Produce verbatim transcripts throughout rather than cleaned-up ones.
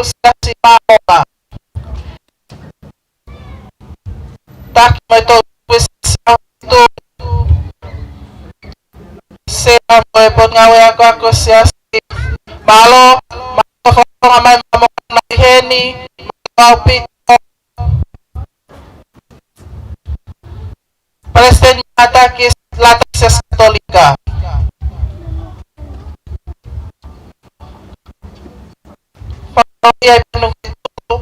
Siasi Māmonga. Taki mo e Toʻutupu Siasi ʻAhofitu. Sea mo e Potungāue Akoako Siasi. Mālō, mālō fakafofonga mai Māmonga ʻi heni, mālō ʻaupito. Palesiteni Mātaki Lata Siasi Katolika. Fakafetaʻi pē Nuku Hetu.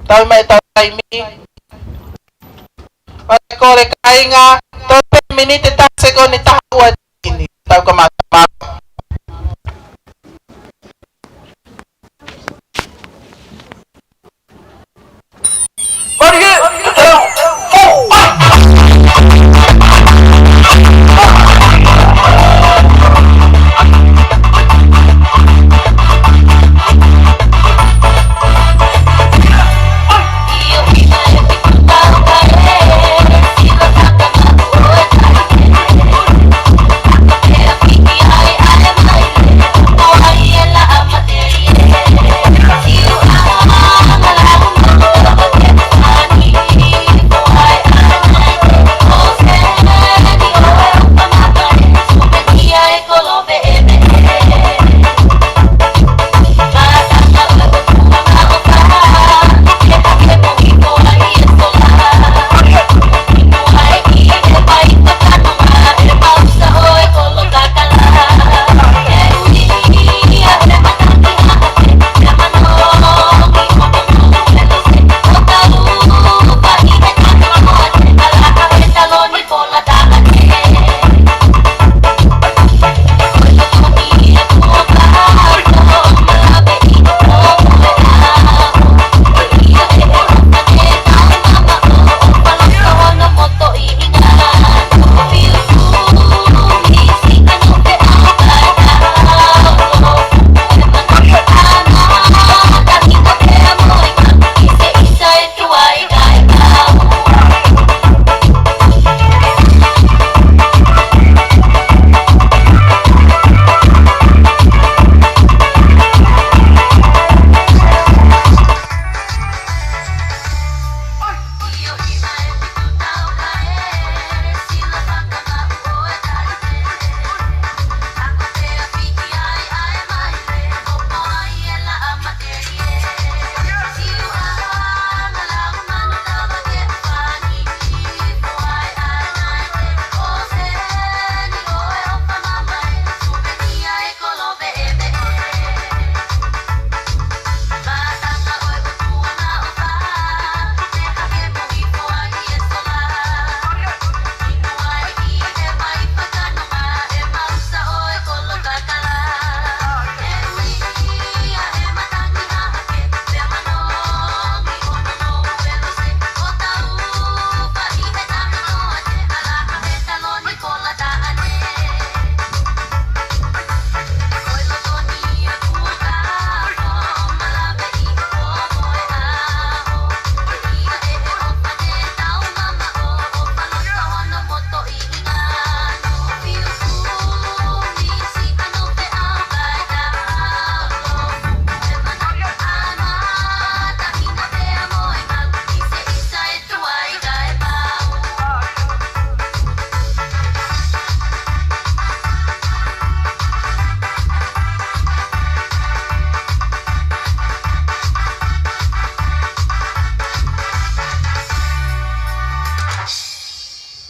Tau mai tau taimi. ʻOku ou kole kāinga, tolu pē miniti, taha sekoni, taha ua taimi. Tau kamata.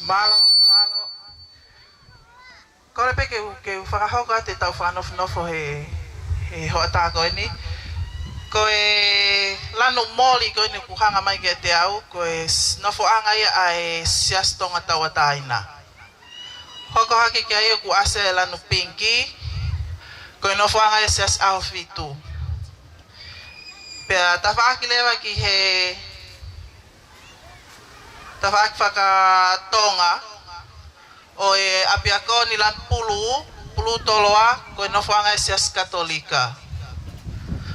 Mālō, mālō. Kole pē ke u, ke u fakahoko atu ʻetau fakanofonofo he, he hoʻatā ko eni. Ko e lanu moli ko eni ʻoku hanga mai kiate au, ko e s-, nofoʻanga ia ʻa e Siasi Tonga Tauʻatāina. Hoko hake ki ai ʻoku ʻasi e lanu pingiki, ko e nofoʻanga ia Siasi ʻAhofitu. Pea tafaʻaki leva ki he, tafaʻaki faka-Tonga, ʻo e ʻapiako ni lanu pulu, pulu toloa, ko e nofoʻanga e Siasi Katolika.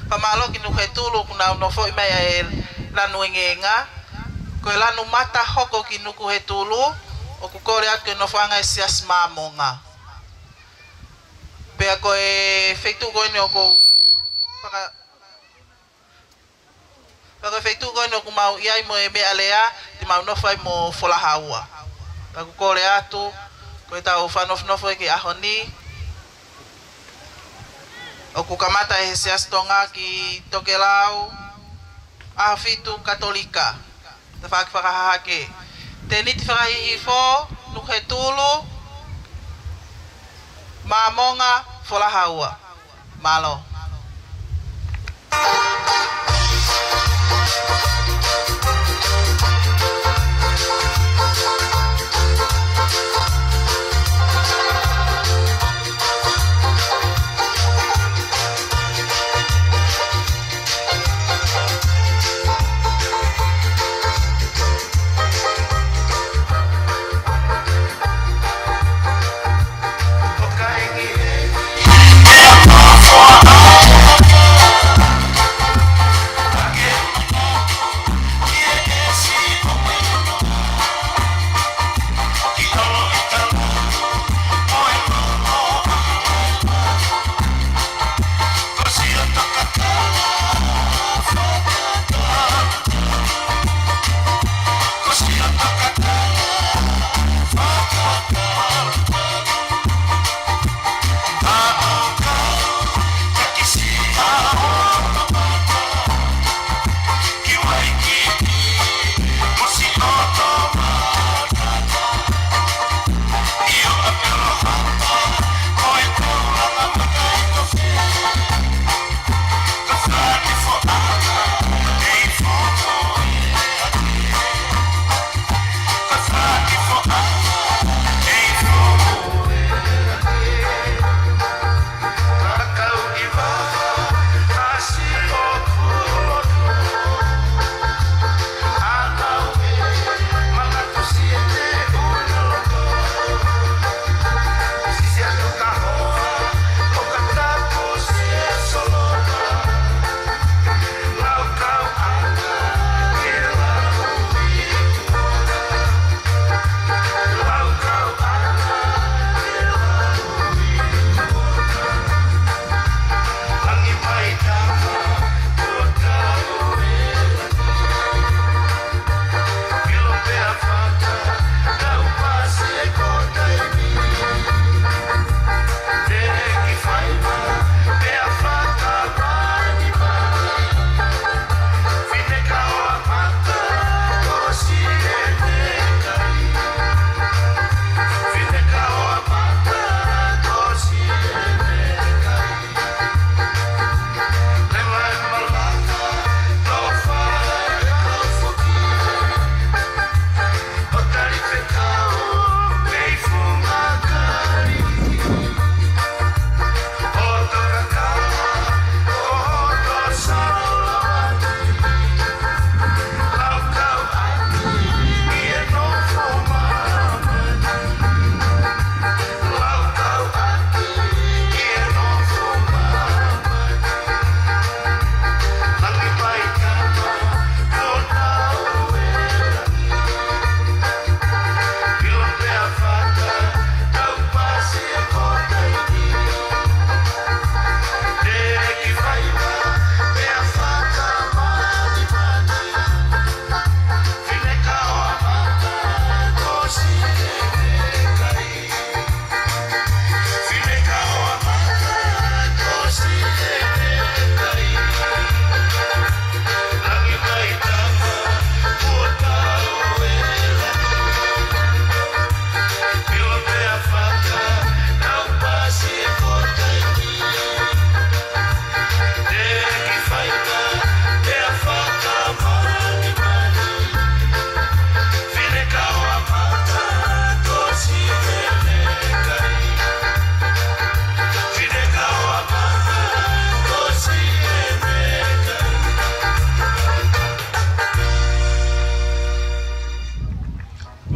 Fakamālō ki Nuku Hetulu ʻoku nau nofoʻi mai ʻa e lanu engeenga. Ko e lanu mata hoko ki Nuku Hetulu, ʻoku kole atu ko e nofoʻanga e Siasi Māmonga. Pea ko e feituʻu ko eni ʻoku ou faka- Pea ko e feituʻu ko eni ʻoku mau ʻi ai mo e meʻalea, te mau nofo ai mo Folaha Ua. Pea ʻoku kole atu, ko ʻetau fakanofonofo ʻi he ʻaho ni, ʻoku kamata ʻi he Siasi Tonga ki Tokelau, ʻAhofitu Katolika. Tafaʻaki fakahahake. Tēniti Fakahihifo, Nukuhetulu, Māmonga, Folaha Ua. Mālō.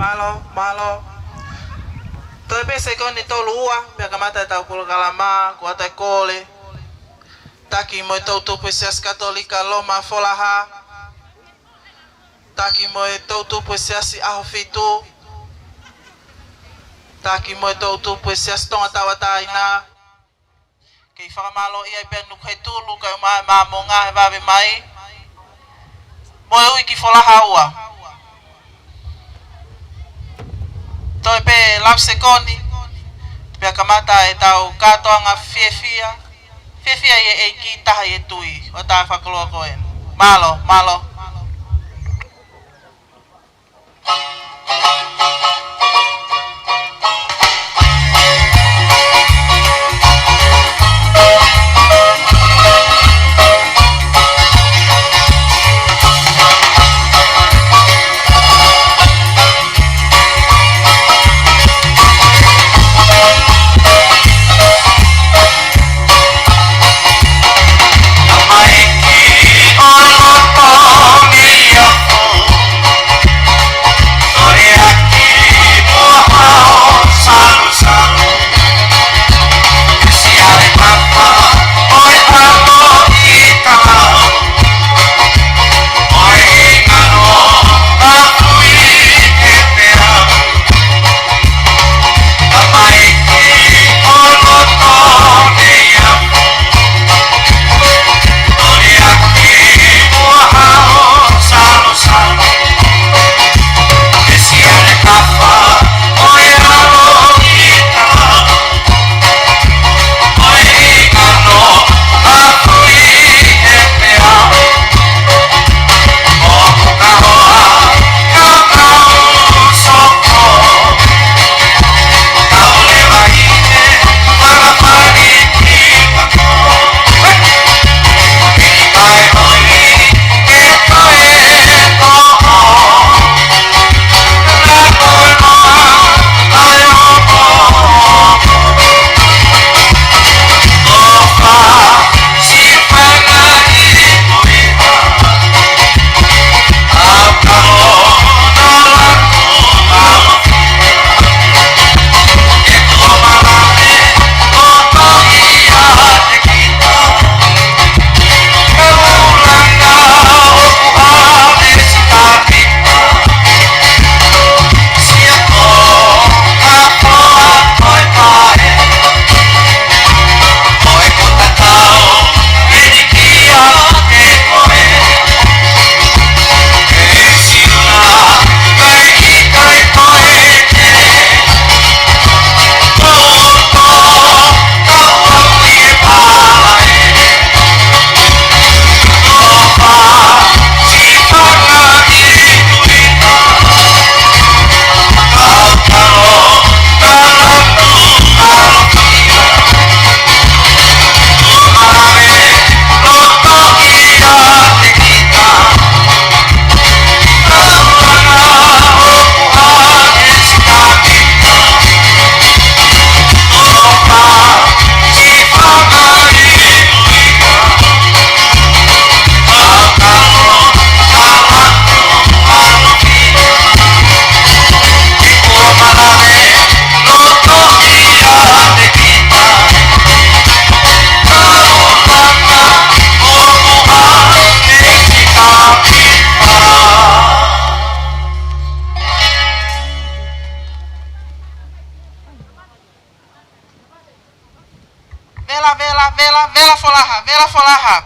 Mālō, mālō. Toe pē sekoni ʻe tolu ua, pea kamata ʻetau polokalama, ko ʻetau kole. Taki mo e toʻutupu ʻo e Siasi Katolika Loma Folaha. Taki mo e toʻutupu ʻo e Siasi ʻAhofitu. Taki mo e toʻutupu ʻo e Siasi Tonga Tauʻatāina. Kei fakamālōʻia ai pē Nukuhetulu kae ʻumaʻā Māmonga he vave mai. Moʻui ki Folaha Ua. Toe pē lau sekoni, pea kamata ʻetau kātoanga fiefia. Fiefia ʻi he ʻEiki, taha ʻi he tui. ʻOku tau fakakoloa ko eni. Mālō, mālō. Vela, vela, vela, vela Folaha, vela Folaha.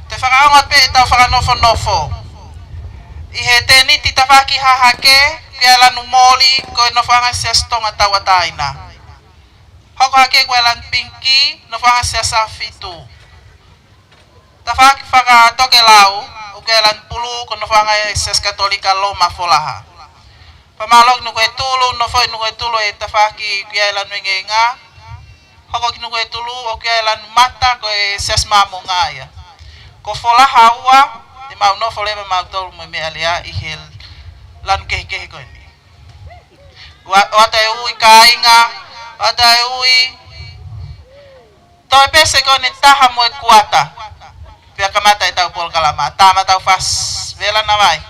Te u fakaongo pē ʻetau fakanofonofo. ʻI he tēniti tafaʻaki hahake, ʻoku ʻi ai e lanu moli, ko e nofoʻanga Siasi Tonga Tauʻatāina. Hoko hake ko e lanu pingikī, nofoʻanga Siasi Fitu. Tafaʻaki fakatokelau, ʻoku ʻi ai e lanu pulū, ko e nofoʻanga Siasi Katolika Loma Folaha. Pea mālō ki Nukuhetulu, nofo ʻi Nukuhetulu e tafaʻaki ʻoku ʻi ai e lanu engeenga. Hoko ki Nukuhetulu, ʻoku ʻi ai e lanu mata, ko e Siasi Māmonga ia. Ko Folaha Ua, te mau nofo leva mautolu mo e meʻa lea ʻi he lanu kehekehe ko eni. ʻOatu, ʻoatu e ui kāinga, ʻoatu e ui. Toe pē sekoni ʻe taha mo e kuata. Pea kamata ʻetau polokalama. Tama tau fasi. Vela na vai.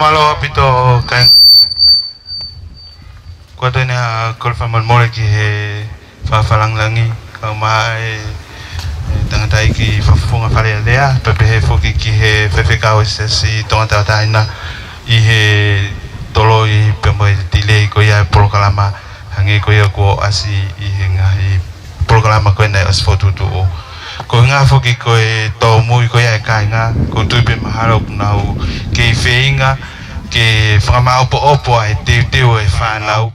Mālō ʻaupito kāinga. Ko au eni ʻoku ou kole fakamolemole ki he fakafakalāngilangi, kae ʻumaʻā e, e tangataʻeiki fakafofonga Fale Alea, pea pehē foki ki he faifekau ʻo e Siasi Tonga Tauʻatāina ʻi he toloi pea mo e delay ko ia e polokalama, hangē ko ia kuo ʻasi ʻi he ngaahi polokalama ko ē naʻe ʻosi fokotuʻutuʻu. Ko e ʻuhinga foki ko e tōmui ko ia e kāinga, ʻoku ou tui pē mahalo ʻoku nau kei feinga ke fakamāʻopoʻopo ʻa e teuteu ʻa e fānau,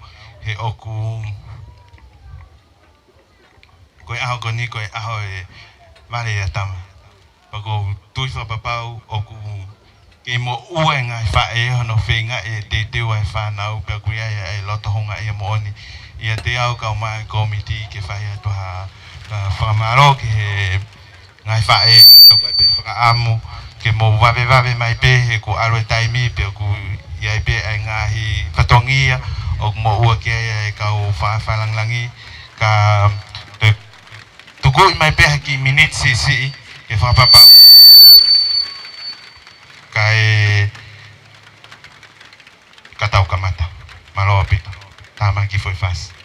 he ʻoku, ko e ʻaho ko eni ko e ʻaho e vale ʻa tama. Pea ʻoku ou tui fakapapau ʻoku kei moʻua e ngaahi faʻē hono feinga e teuteu ʻa e fānau, pea ʻoku ʻi ai e loto houngaʻia moʻoni. ʻIate au kae ʻumaʻā e kōmiti ke fai atu ha, ha fakamālō ki he ngaahi faʻē, ʻoku ʻi ai pē fakaʻamu ke mou vavevave mai pē he kuo ʻalu e taimi, pea ʻoku ʻi ai pē ʻa e ngaahi fatongia ʻoku moʻua ki ai e kau fakafakalāngilangi, ka te u tukuʻi mai pē ha kiʻi miniti siʻisiʻi ke fakapapauʻi kae, ka tau kamata. Mālō ʻaupito. Tāmaki foʻi fasi.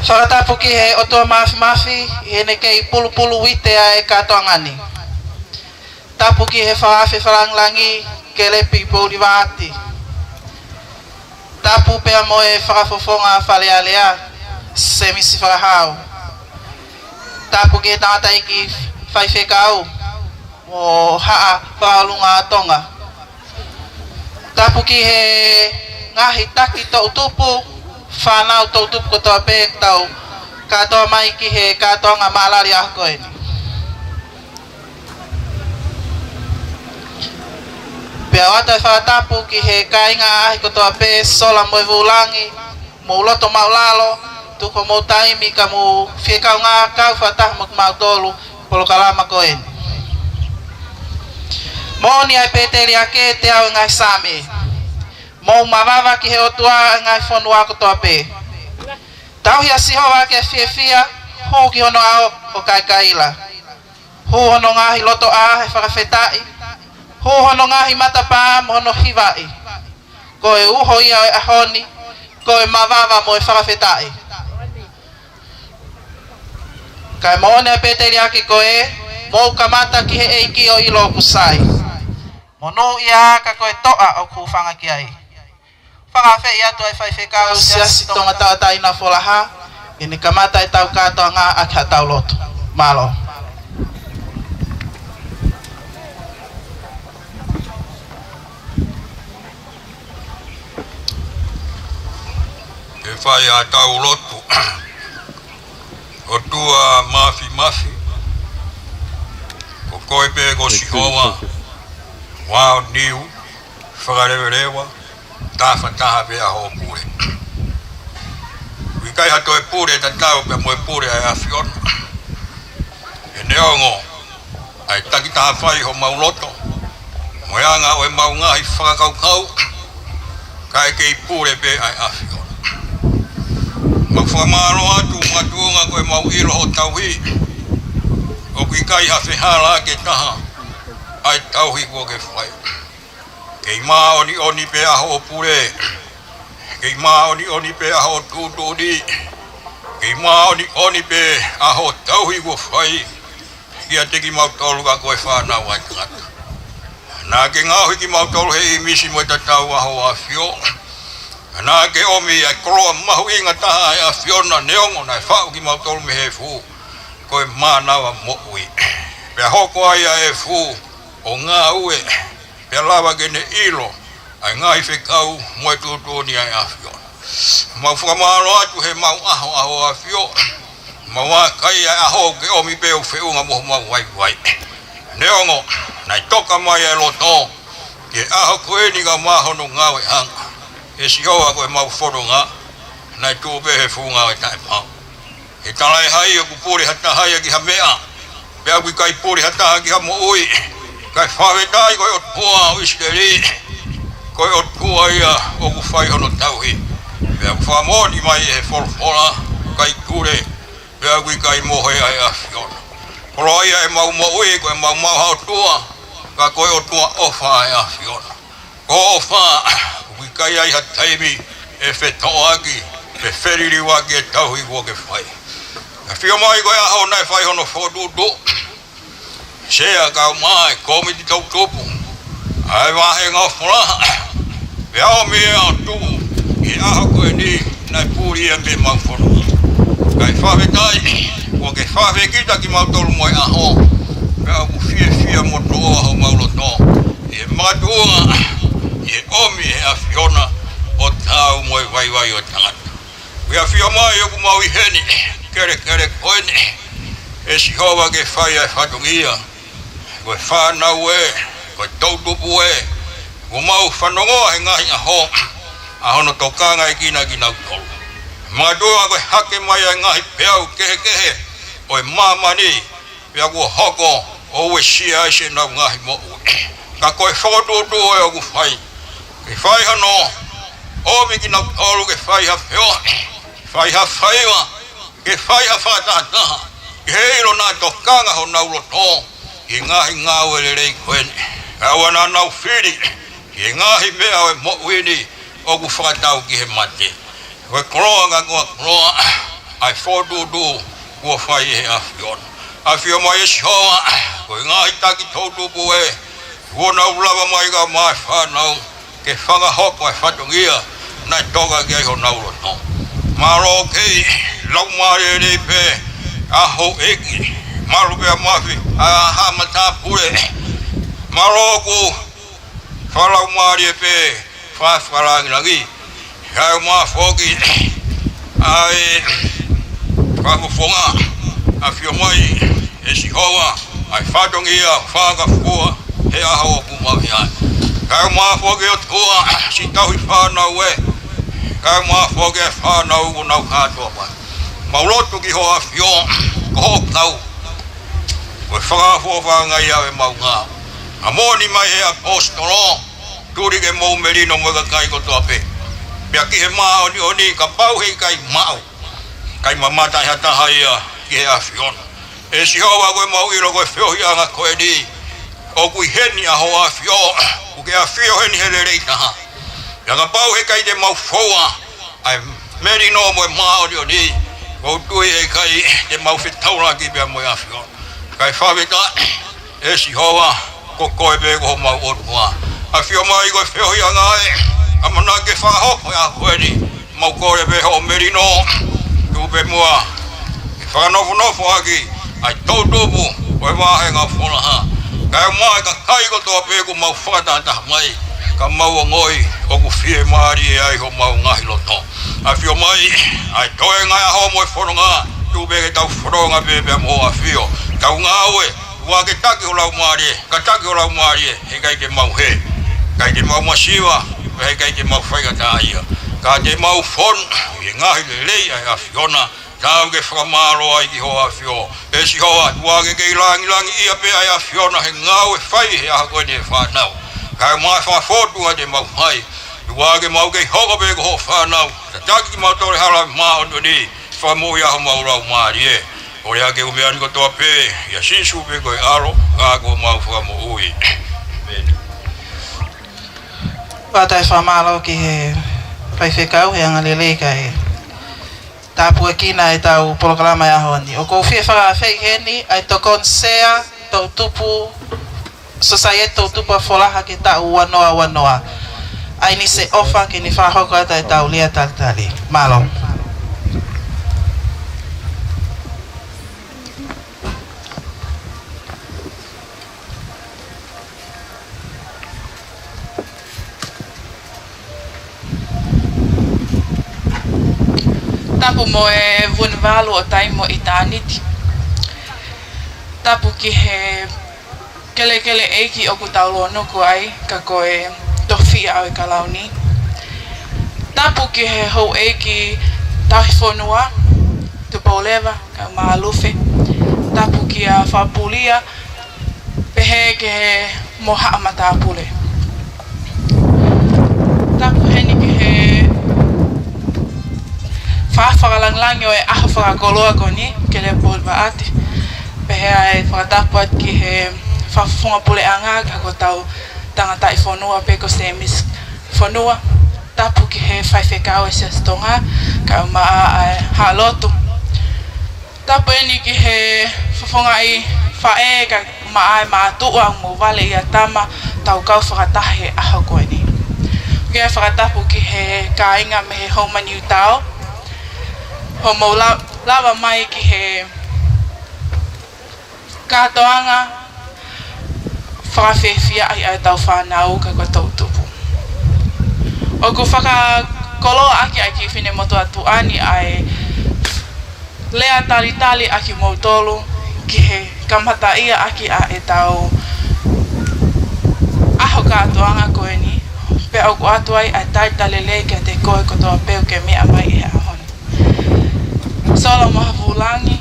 Fakatapu ki he ʻOtua Māfimafi, ʻi heʻene kei pulupulu uite ʻa e kātoanga ni. Tapu ki he Fakaafe Fakalāngilangi, Kelepi Poulivaati. Tapu pea mo e Fakafofonga Fale Alea, Semisi Fakahau. Tapu ki he tangataʻeiki faifekau mo Haʻa Fakaʻolunga ʻo Tonga. Tapu ki he ngaahi taki toʻutupu, fānau toʻutupu kotoa pē ʻoku tau kātoa mai ki he kātoanga mālali ʻaho ko eni. Pea ʻoatu e fakatapu ki he kāinga ʻaʻahi kotoa pē, sola mo e vūlangi, mou loto maʻulalo, tuku homou taimi ka mou fie kaungā kau fakataha mo kimautolu, polokalama ko eni. Moʻoni ʻa e Pēteliake, teau e ngaahi Saame. Mou mavava ki he ʻOtua ʻa e ngaahi fonua kotoa pē. Tauhi ʻa Sihova ke fiefia, hū ki hono ʻao ʻo kaikaila. Hū hono ngaahi lotoʻā he fakafetaʻi. Hū hono ngaahi matapā mo hono hivaʻi. Ko e uho ia ʻo e ʻaho ni, ko e mavava mo e fakafetaʻi. Kae moʻoni ʻa e Pēteliake ko ē, mou kamata ki he ʻEiki ʻo ʻilo ʻoku sai. Monūʻia ka ko e toʻa ʻoku hūfanga ki ai. Fakaafeʻi atu ʻa e faifekau Siasi Tonga Tauʻatāina Folaha, ke ne kamata ʻetau kātoanga ʻaki haʻatau lotu. Mālō. Ke fai haʻatau lotu. ʻOtua Māfimafi, ko koe pē ko Sihova, vao niu, fakaleveleva, tafataha pea hoʻo pule. ʻOku ʻikai ha toe pule tatau pea mo e pule ʻa e ʻAfiona. He neongo ʻa e takitaha fai homau loto, mo e anga ʻo ʻemau ngaahi fakakaukau, kae kei pule pē ʻa e ʻAfiona. Mau fakamālō atu makatuʻunga ko ʻemau ʻilo hoʻo tauhi, ʻoku ʻikai ha fehālaaki ʻe taha ʻa e tauhi kuo ke fai. Kei māʻoniʻoni pē ʻa hoʻo pule. Kei māʻoniʻoni pē ʻa hoʻo tuʻutuʻuni. Kei māʻoniʻoni pē ʻa hoʻo tauhi kuo fai kiate kimautolu ka ko e fānau ʻa e tangata. Naʻa ke ngaohi kimautolu he ʻīmisi mo e tatau ʻa hoʻo ʻAfio. Naʻa ke ʻomi ʻa e koloa mahuʻinga taha ʻa e ʻAfiona neongo naʻe faʻu kimautolu mei he efu, ko e mānava moʻui. Pea hoko ai ʻa e efu ʻo ngāue, pea lava ke ne ʻilo ʻa e ngaahi fekau mo e tuʻutuʻuni ʻa e ʻAfiona. Mau fakamālō atu he mau ʻaho ʻa hoʻo ʻAfio, mau vakai ʻa e ʻaho ke ʻomi pē ʻo feʻunga mo homau vaivai. Neongo naʻe toka mai ʻa e loto ki he ʻaho ko eni ka ʻomai hono ngāueʻanga. ʻE Sihova ko ʻemau fononga, naʻe tuʻu pē he fuʻu ngāue taʻepau. He talaʻehai ʻoku pule ha taha ia ki ha meʻa, pea ʻoku ʻikai pule ha taha ki ha moʻui. Kae fakafetaʻi ko e ʻOtua ʻo ʻIsileli, ko e ʻOtua ia ʻoku fai hono tauhi. Pea ʻoku fakamoʻoni mai ʻe he folofola, ʻikai pule, pea ʻoku ʻikai mohe ʻa e ʻAfiona. Koloaʻia ʻemau moʻui, ko ʻemau maʻu ha ʻOtua, ka ko e ʻOtua ʻofa ʻa e ʻAfiona. Ko e ʻofa, ʻoku ʻikai ai ha taimi ʻe fetoʻoaki pe feliliuaki e tauhi kuo ke fai. ʻE ʻafio mai ko e ʻaho naʻe fai hono fokotuʻutuʻu, Sea kae ʻumaʻā e kōmiti toʻutupu ʻa e vāhenga ʻo Folaha, pea ʻomi ia ʻo tuʻu ʻi he ʻaho ko eni naʻe puli ia mei heʻemau fononga. Kae fakafetaʻi, kuo ke fakaafeʻi kita kimautolu mo e ʻaho, pea ʻoku fiefia mo toʻoa homau loto ʻi he makatuʻunga ʻi he ʻomi ʻe he ʻAfiona ʻo taau mo e vaivai ʻo e tangata. ʻOku ʻafio mai ʻoku mau ʻi heni, kelekele ko eni, ʻe Sihova, ke fai ʻa e fatongia. Ko e fānau ē, ko e toʻutupu ē, ʻoku mau fanongoa he ngaahi ʻaho ʻa hono tokangaʻi kinautolu. Makatuʻunga ko e hake mai ʻa e ngaahi peau kehekehe ʻo e māmani, pea kuo hoko ʻo uesia ai siʻenau ngaahi moʻui. Ka ko e fokotuʻutuʻu ē ʻoku fai, ke fai hano ʻomi kinautolu ke fai ha feohi, fai ha faiva, ke fai ha fakatahataha, ke ʻilo naʻa tokanga honau loto ki he ngaahi ngāue lelei ko eni. Pea ʻoua naʻa nau fili ki he ngaahi meʻa ʻo e moʻui ni ʻoku fakatau ki he mate. Ko e koloa ka ko e koloa, ʻa e fokotuʻutuʻu kuo fai ʻe he ʻAfiona. ʻAfio mai ʻe Sihova, ko e ngaahi taki toʻutupu ē, kuo nau lava mai kae ʻumaʻā e fānau, ke fakahoko e fatongia naʻe toka ki ai honau loto. Mālō kei laumālie lelei pē ʻa houʻeiki, mālō pē ʻa Mafi, ʻa e haʻa matāpule. Mālō ʻoku fakalaumālie pē, fa-, fakalāngilangi. Kae ʻumaʻā foki ʻa e fakafofonga, ʻafio mai ʻe Sihova, ʻa e fatongia fakafua he ʻaho ʻoku mau ʻi ai. Kae ʻumaʻā foki ʻOtua, siʻi tauhi fānau ē, kae ʻumaʻā foki e fānau kuo nau kātoa mai. Mau lotu ki hoʻo ʻAfio, ko hoʻo kau, ko e fakaʻofoʻofa ngai ʻa e mau ngā. ʻA moʻoni mai he ʻaposetolo, tuli ke mou melino mo e kakai kotoa pē. Pea ki he māʻoniʻoni, kapau heʻikai maʻu, ʻikai mamata ʻe ha taha ia ki he ʻAfiona. ʻE Sihova, ko e mau ʻilo ko e feohiʻanga ko eni, ʻoku ʻi heni ʻa hoʻo ʻAfio, ʻoku ke ʻafio heni he lelei taha. Pea kapau heʻikai te mau foua ʻa e melino mo e māʻoniʻoni, ʻoku ou tui heʻikai te mau fetaulaki pea mo e ʻAfiona. Kae fakafetaʻi ʻe Sihova, ko koe pē ko homau ʻOtua. ʻAfio mai ko e feohiʻanga ē, ʻamanaki ke fakahoko he ʻaho ko eni, mau kole pē hoʻo melino, tuku pē muʻa ke fakanofonofo ʻaki ʻa e toʻutupu ʻo e vāhenga Folaha. Kae ʻumaʻā e kakai kotoa pē kuo mau fakatahataha mai, ka mau ongoʻi ʻoku fiemālie ai homau ngaahi loto. ʻAfio mai, ʻa e toenga e ʻaho mo e fononga, tuku pē ke tau fononga pē pea mo hoʻo ʻAfio. Tau ngāue, tuku ke taki ho Laumālie, ka taki ho Laumālie, heʻikai te mau hē, ʻikai te mau masiva, heʻikai te mau faingataʻaʻia. Ka te mau fonu ʻi he ngaahi lelei ʻa e ʻAfiona, tau ke fakamālō ai ki hoʻo ʻAfio. ʻE Sihova, tuku ke kei lāngilangiʻia pē ʻa e ʻAfiona he ngāue fai he ʻaho ko eni ʻe he fānau. Kae ʻumaʻā e fakafotu ʻa te mau fai. Tuku ke mau kei hoko pē ko hoʻo fānau. Tataki kimautolu he hala māʻoniʻoni. Fakamoʻui ʻa homau laumālie. Kole ʻaki e ʻū meʻa ni kotoa pē ʻia Sīsū pē ko e ʻAlo, ka ko homau Fakamoʻui. ʻĒmeni. Fakataha e fakamālō ki he faifekau he anga lelei kae tāpuekina ʻetau polokalama he ʻaho ni. ʻOku ou fie fakaafeʻi heni ʻa e tokoni sea toʻutupu, Sōsaieti Toʻutupu ʻa Folaha ki he taʻu ua noa ua noa. ʻAi ni se ʻofa ke ne fakahoko atu ʻetau lea talitali. Mālō. Tapu mo e vunivalu ʻo taimi mo ʻitāniti. Tapu ki he kelekele ʻeiki ʻoku tau lōnuku ai, ka ko e tofiʻa ʻo e kalauni. Tapu ki he houʻeiki tauhi fonua, Tupouleva, kae ʻumaʻā Lufe. Tapu kia Fapulia, pehē ki he mo haʻa matāpule. Tapu heni ki he fa-, fakalāngilangi ʻo e ʻaho fakakoloa ko eni, Kelepu Vaʻati. Pehē ʻa e fakatapu atu ki he fakafofonga puleʻanga, ka ko hotau tangataʻi fonua pē ko Semisi Fonua. Tapu ki he faifekau ʻa e Siasi Tonga, kae ʻumaʻā ʻa e Haʻa Lotu. Tapu eni ki he fofongaʻi faʻē kae ʻumaʻā e mātuʻa mo e vale ʻia tama, tau kau fakataha he ʻaho ko eni. Ke fakatapu ki he kāinga mei he Home Niutao, hoʻomou la-, lava mai ki he kātoanga, fakafiefiaʻi ʻa ʻetau fānau ka ko e toʻutupu. ʻOku fakakoloa ʻaki ʻa e kiʻi finemotuʻa tuʻa ni ʻa e lea talitali ʻa kimoutolu ki he kamataʻia ʻaki ʻa ʻetau ʻaho kātoanga ko eni, pea ʻoku ʻoatu ai ʻa e talitali lelei kiate koe kotoa pē ʻoku ke meʻa mai he ʻaho ni. Solo Mahavulangi,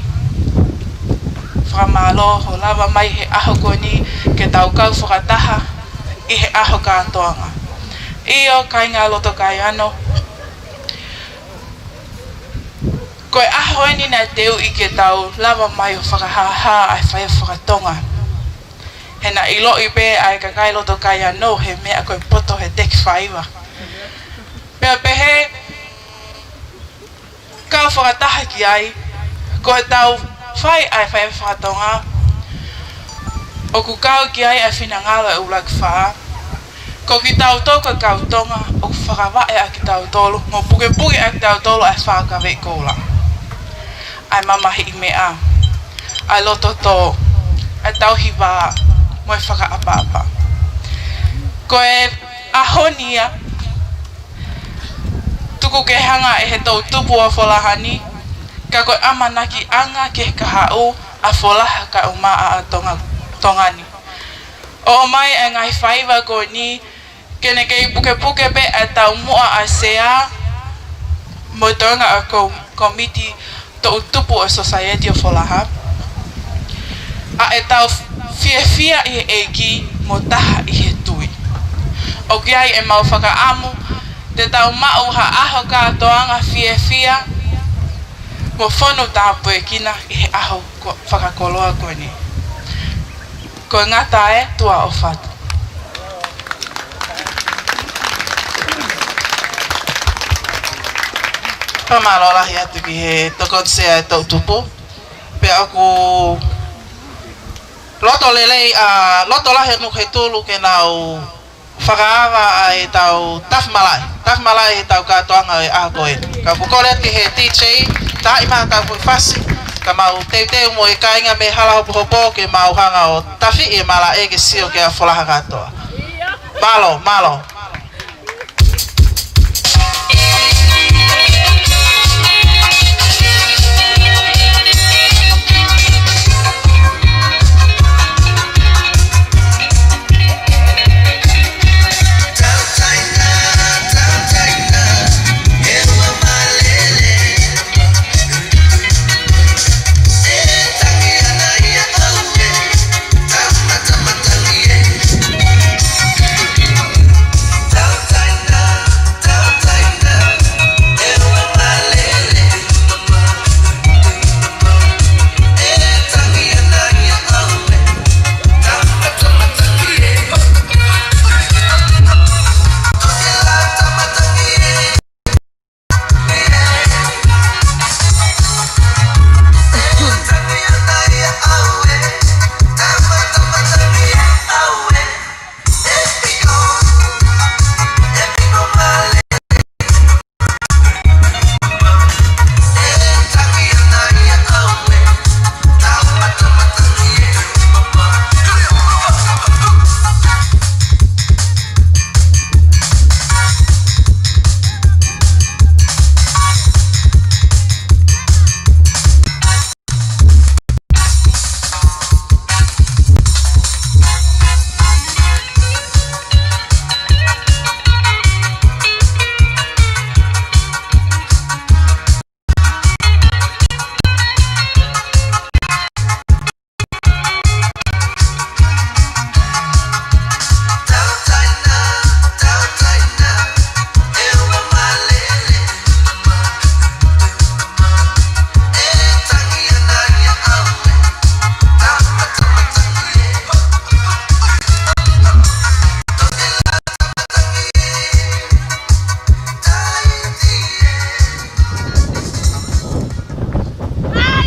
fakamālō hoʻo lava mai he ʻaho ko eni ke tau kau fakataha ʻi he ʻaho kātoanga. ʻIo, kāinga loto Kaiano, ko e ʻaho eni naʻe teuʻi ke tau lava mai ʻo fakahāhā ʻa e fai fakatonga. He naʻe ʻiloʻi pē ʻa e kakai loto Kaiano he meʻa ko e poto he teki faiva. Pea pehē, kau fakataha ki ai, ko ʻetau fai ʻa e faiva faka-Tonga, ʻoku kau ki ai ʻa e finangalo ʻo e ʻUluaki Fā. Ko kitautolu ko e kau Tonga, ʻoku fakavaʻe ʻa kitautolu, mo pukepuke ʻa kitautolu ʻa e fakaveʻi koula, ʻa e mamahiʻi meʻa, ʻa e loto tō, ʻa e tauhi vā, mo e fakaʻapaʻapa. Ko e ʻaho ni ia, tuku ke hanga ʻe he toʻutupu ʻo Folaha ni, ka ko e ʻamanakiʻanga ki he kahaʻu ʻa Folaha kae ʻumaʻā ʻa Tonga, Tonga ni, ʻo ʻomai ʻa e ngaahi faiva ko eni, ke ne kei pukepuke pē ʻa e taumuʻa ʻa e Sea mo e toenga ʻo e ko-, kōmiti toʻutupu ʻo e Sōsaieti ʻo Folaha, ʻa ʻetau fiefia ʻi he ʻEiki mo taha ʻi he tui. ʻOku ʻi ai ʻemau fakaʻamu te tau maʻu ha ʻaho kātoanga fiefia mo fonu tāpuekina ʻi he ʻaho ko-, fakakoloa ko eni. Ko e ngata ē, tuʻa ʻofa atu. Fakamālō lahi atu ki he Tokoni Sea ʻo e toʻutupu. Pea ʻoku loto lelei, ʻa, loto lahi ʻa Nukuhetulu ke nau fakaava ʻa ʻetau tafi malaʻe. Tafi malaʻe ʻi heʻetau kātoanga ʻo e ʻaho ko eni. Ka ʻoku kole atu ki he D J, taaʻi mai ha kau foʻi fasi, ka mau teuteu mo e kāinga mei Halahopohopo ke mau hanga ʻo tafiʻi e malaʻe ke sio ki ai ʻa Folaha kātoa. Mālō, mālō.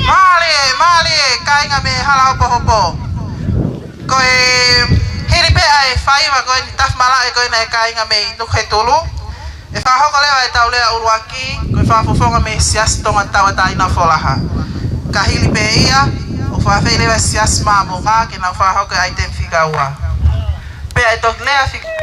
Mālie, mālie, kāinga mei Halahopohopo. Ko e hili pē ʻa e faiva ko eni, tafi malaʻe ko eni ʻa e kāinga mei Nukuhetulu, ʻe fakahoko leva ʻetau lea ʻuluaki, ko e fakafofonga mei he Siasi Tonga Tauʻatāina ʻo Folaha. Ka hili pē ia, ʻoku fakaafeʻi leva e Siasi Māmonga ke nau fakahoko e ʻaitemi fika ua. Pea ʻe toki lea fika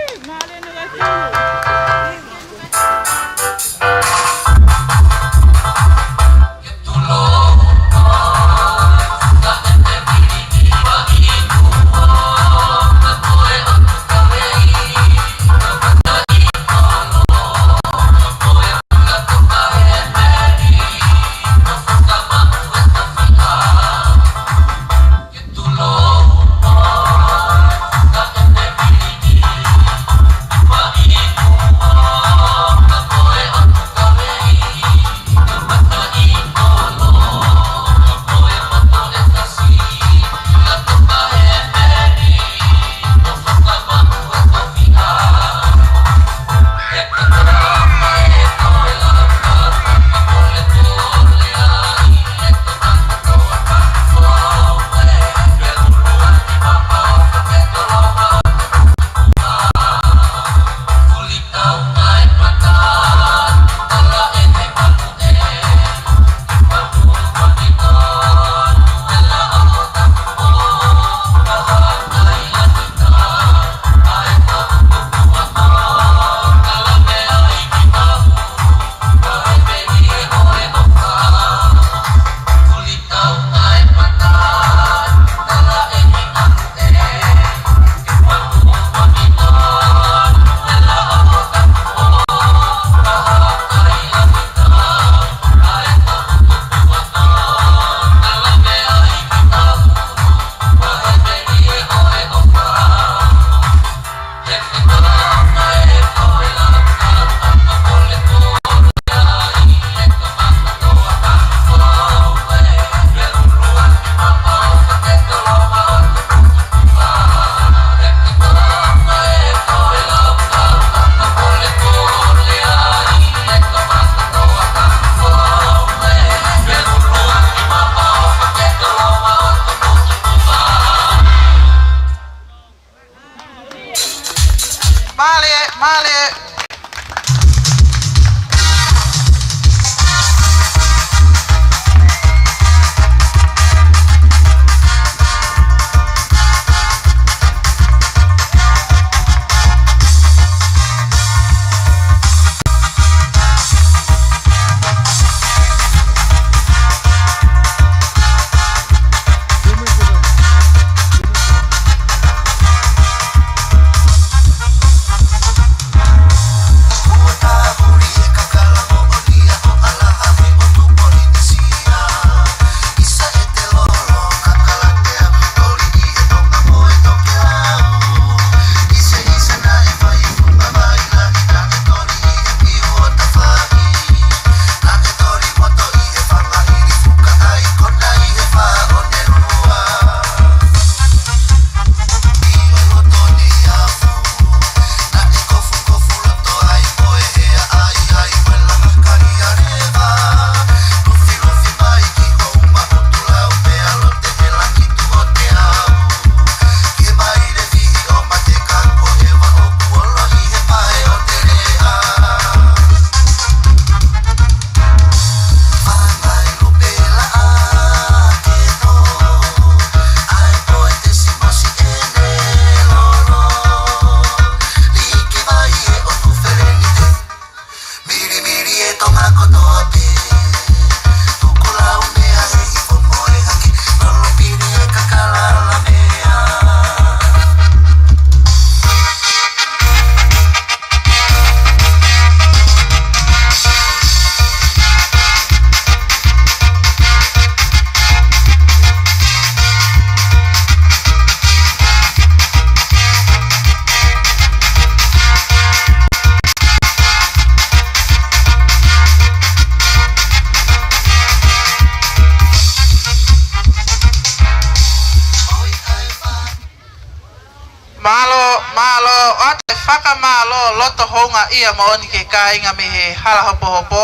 Mālō, ʻoatu e fakamālō loto houngaʻia moʻoni ki he kāinga mei he Hala Hopohopo.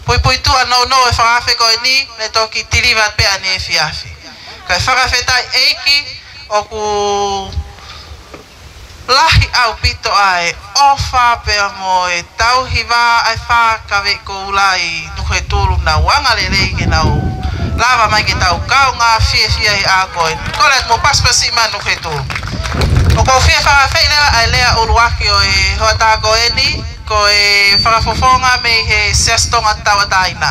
Puipuituʻa nounou e fakaafe ko eni, ne toki tiliva pē ʻaneefiafi e efiafi. Kae fakafetaʻi ʻEiki, ʻoku lahi ʻaupito ʻa e ʻofa pea mo e tauhi vā ʻa e fakaveʻi koula ʻi Nukuhetulu, naʻa nau anga lelei ke nau lava mai ke tau kaungā fiefia he ʻaho ko eni. Kole atu mo pasipasi mai Nukuhetulu. ʻOku ou fie fakaafeʻi leva ʻa e lea ʻuluaki ʻo e hoʻatā ko eni, ko e fakafofonga mei he Siasi Tonga Tauʻatāina.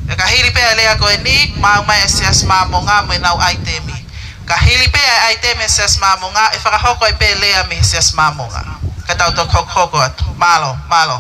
Pea ka hili pē ʻa e lea ko eni, maʻu mai ʻe he Siasi Māmonga mo ʻenau ʻaitemi. Ka hili pē ʻa e ʻaitemi ʻa e Siasi Māmonga, ʻe fakahoko ai pē lea mei he Siasi Māmonga. Ka tau toki hokohoko atu. Mālō, mālō.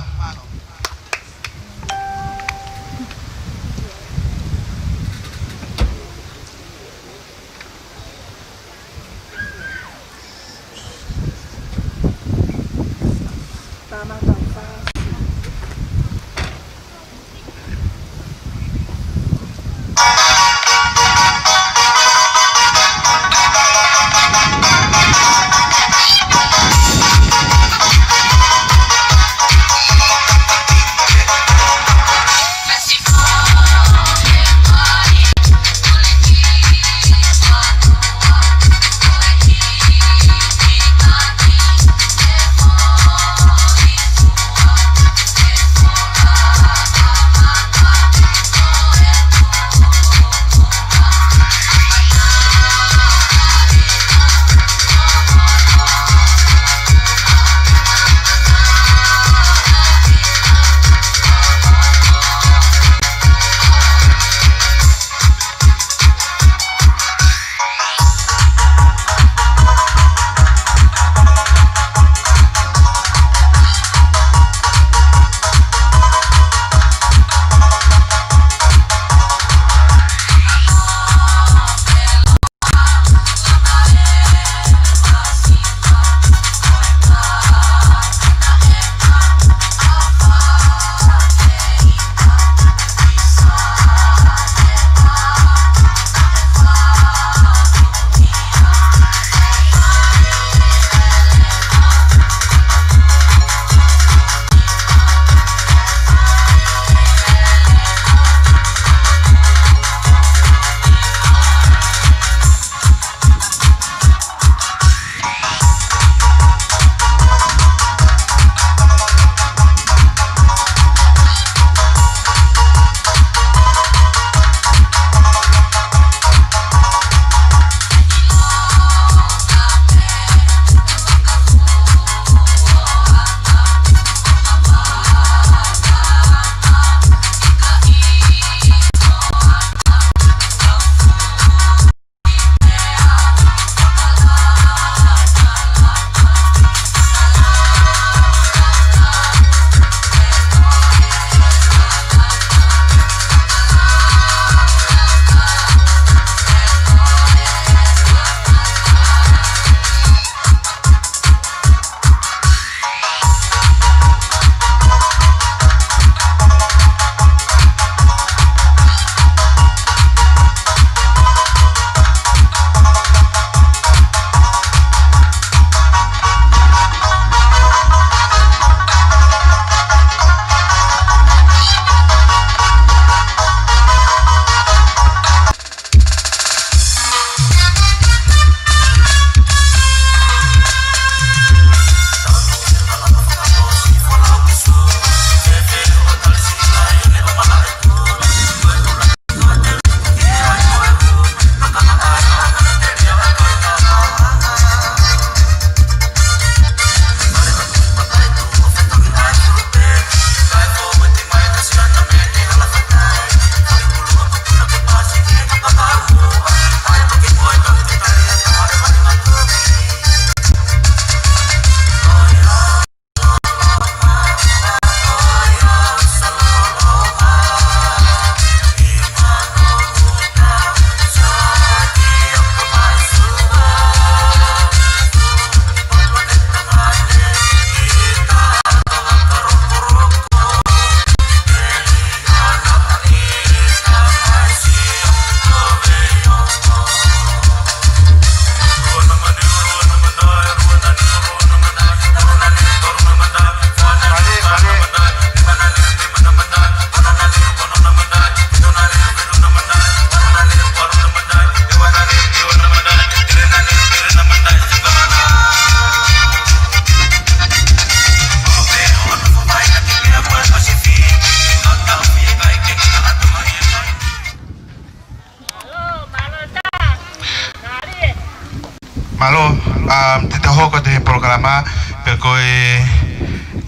Mālō, um, te tau hoko atu he polokalama, pea ko e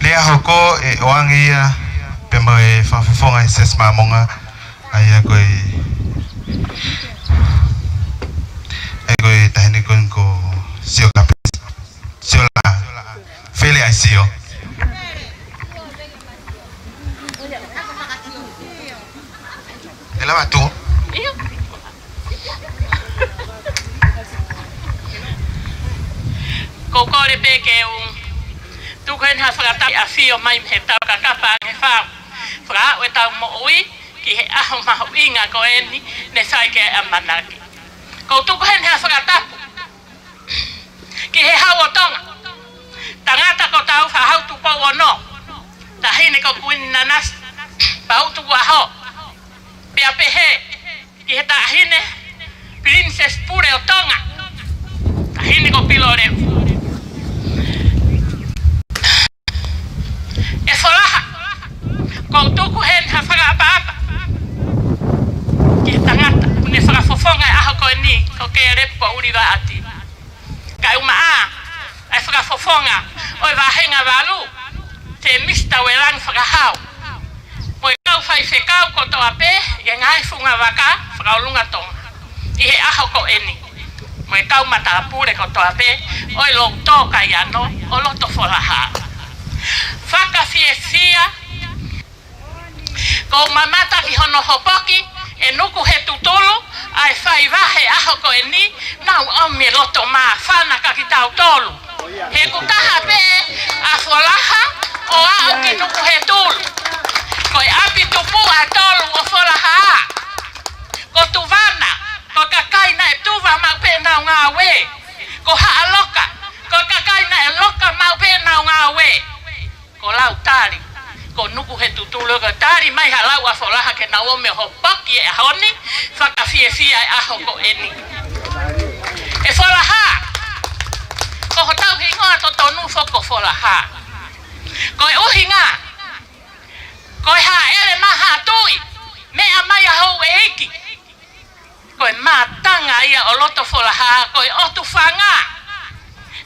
lea hoko ʻe ʻoange ia pea mo e fakafofonga ʻa e Siasi Māmonga, ʻa ia ko e, ʻa ia ko e taʻahine ko eni ko Siola, Siola Fele ʻa e Sio. Te lava atu. Ko e kole pē ke u tuku heni ha fakatapu ʻafio mai mei he Taukakapa Angefau. Fakaaʻu ʻetau moʻui ki he ʻaho mahuʻinga ko eni ne sai ke ʻamanaki. Ko u tuku heni ha fakatapu ki he Hau ʻo Tonga. Tangata ko Tāufaʻāhau Tupou Ono. Taʻahine ko Kuini Nanasipauʻu Tukuʻaho. Pea pehē ki he taʻahine Princess Pule ʻo Tonga. Taʻahine ko Pilolevu. ʻE Folaha, ko u tuku heni ha fakaʻapaʻapa ki he tangata ʻoku ne fakafofonga e ʻaho ko eni ko Kelepu Poʻuli Vaʻati. Kae ʻumaʻā ʻa e fakafofonga ʻo e Vāhenga Valu, Tēmisi Tauelangi Fakahau, mo e kau faifekau kotoa pē ʻi he ngaahi fungavaka fakaʻolunga Tonga ʻi he ʻaho ko eni, mo e kau matāpule kotoa pē ʻo e Loutō Kaiano ʻo Lotofolaha. Fakafiefia, ko u mamata ki hono hopoki ʻe Nukuhetutulu ʻa e faiva he ʻaho ko eni, naʻa nau ʻomi e loto māfana kia kitautolu. He ʻoku taha pē ʻa Folaha ʻo aʻu ki Nukuhetulu. Ko e ʻapi tupuʻa ʻe tolu ʻo Folaha. Ko Tuvana, ko e kakai naʻe tuva maʻu pē ʻenau ngāue. Ko Haʻaloka, ko e kakai naʻe loka maʻu pē ʻenau ngāue. Ko Lautali, ko Nukuhetutulu, ko e tali mai ha lau ʻa Folaha ke nau ō mai ʻo hopoki e ʻaho ni, fakafiefia e ʻaho ko eni. ʻE Folaha, ko hotau hingoa totonu foki ko Folaha. Ko e ʻuhinga, ko e hāʻele maha tuʻi, meʻa mai ʻa houʻeiki. Ko e mātanga ia ʻo Lotofolaha, ko e ʻOtufanga.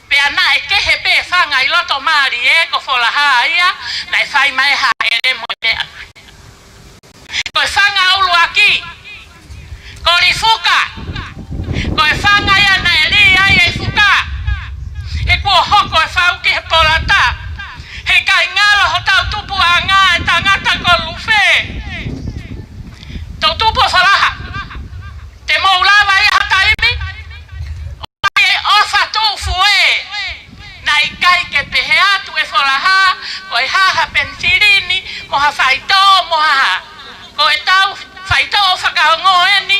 Pea naʻe kehe pē fanga ʻi loto mālie, ko Folaha ia naʻe fai mai hāʻele mo e meʻa. Ko e fanga ʻuluaki, ko Lifuka. Ko e fanga ia naʻe lī ai e fuka. He kuo hoko e fau ki he polata. He ʻikai ngalo hotau tupuʻanga ʻe tangata ko Lufe. Tau tupu ʻo Folaha. Te mou lava ia ha taimi ʻo ʻai e ʻofa tuʻu fue. Naʻe ʻikai ke pehē atu ʻe Folaha, ko e hā ha penisilini, mo ha faitoʻo, mo ha hā. Ko ʻetau faitoʻo fakaongo eni,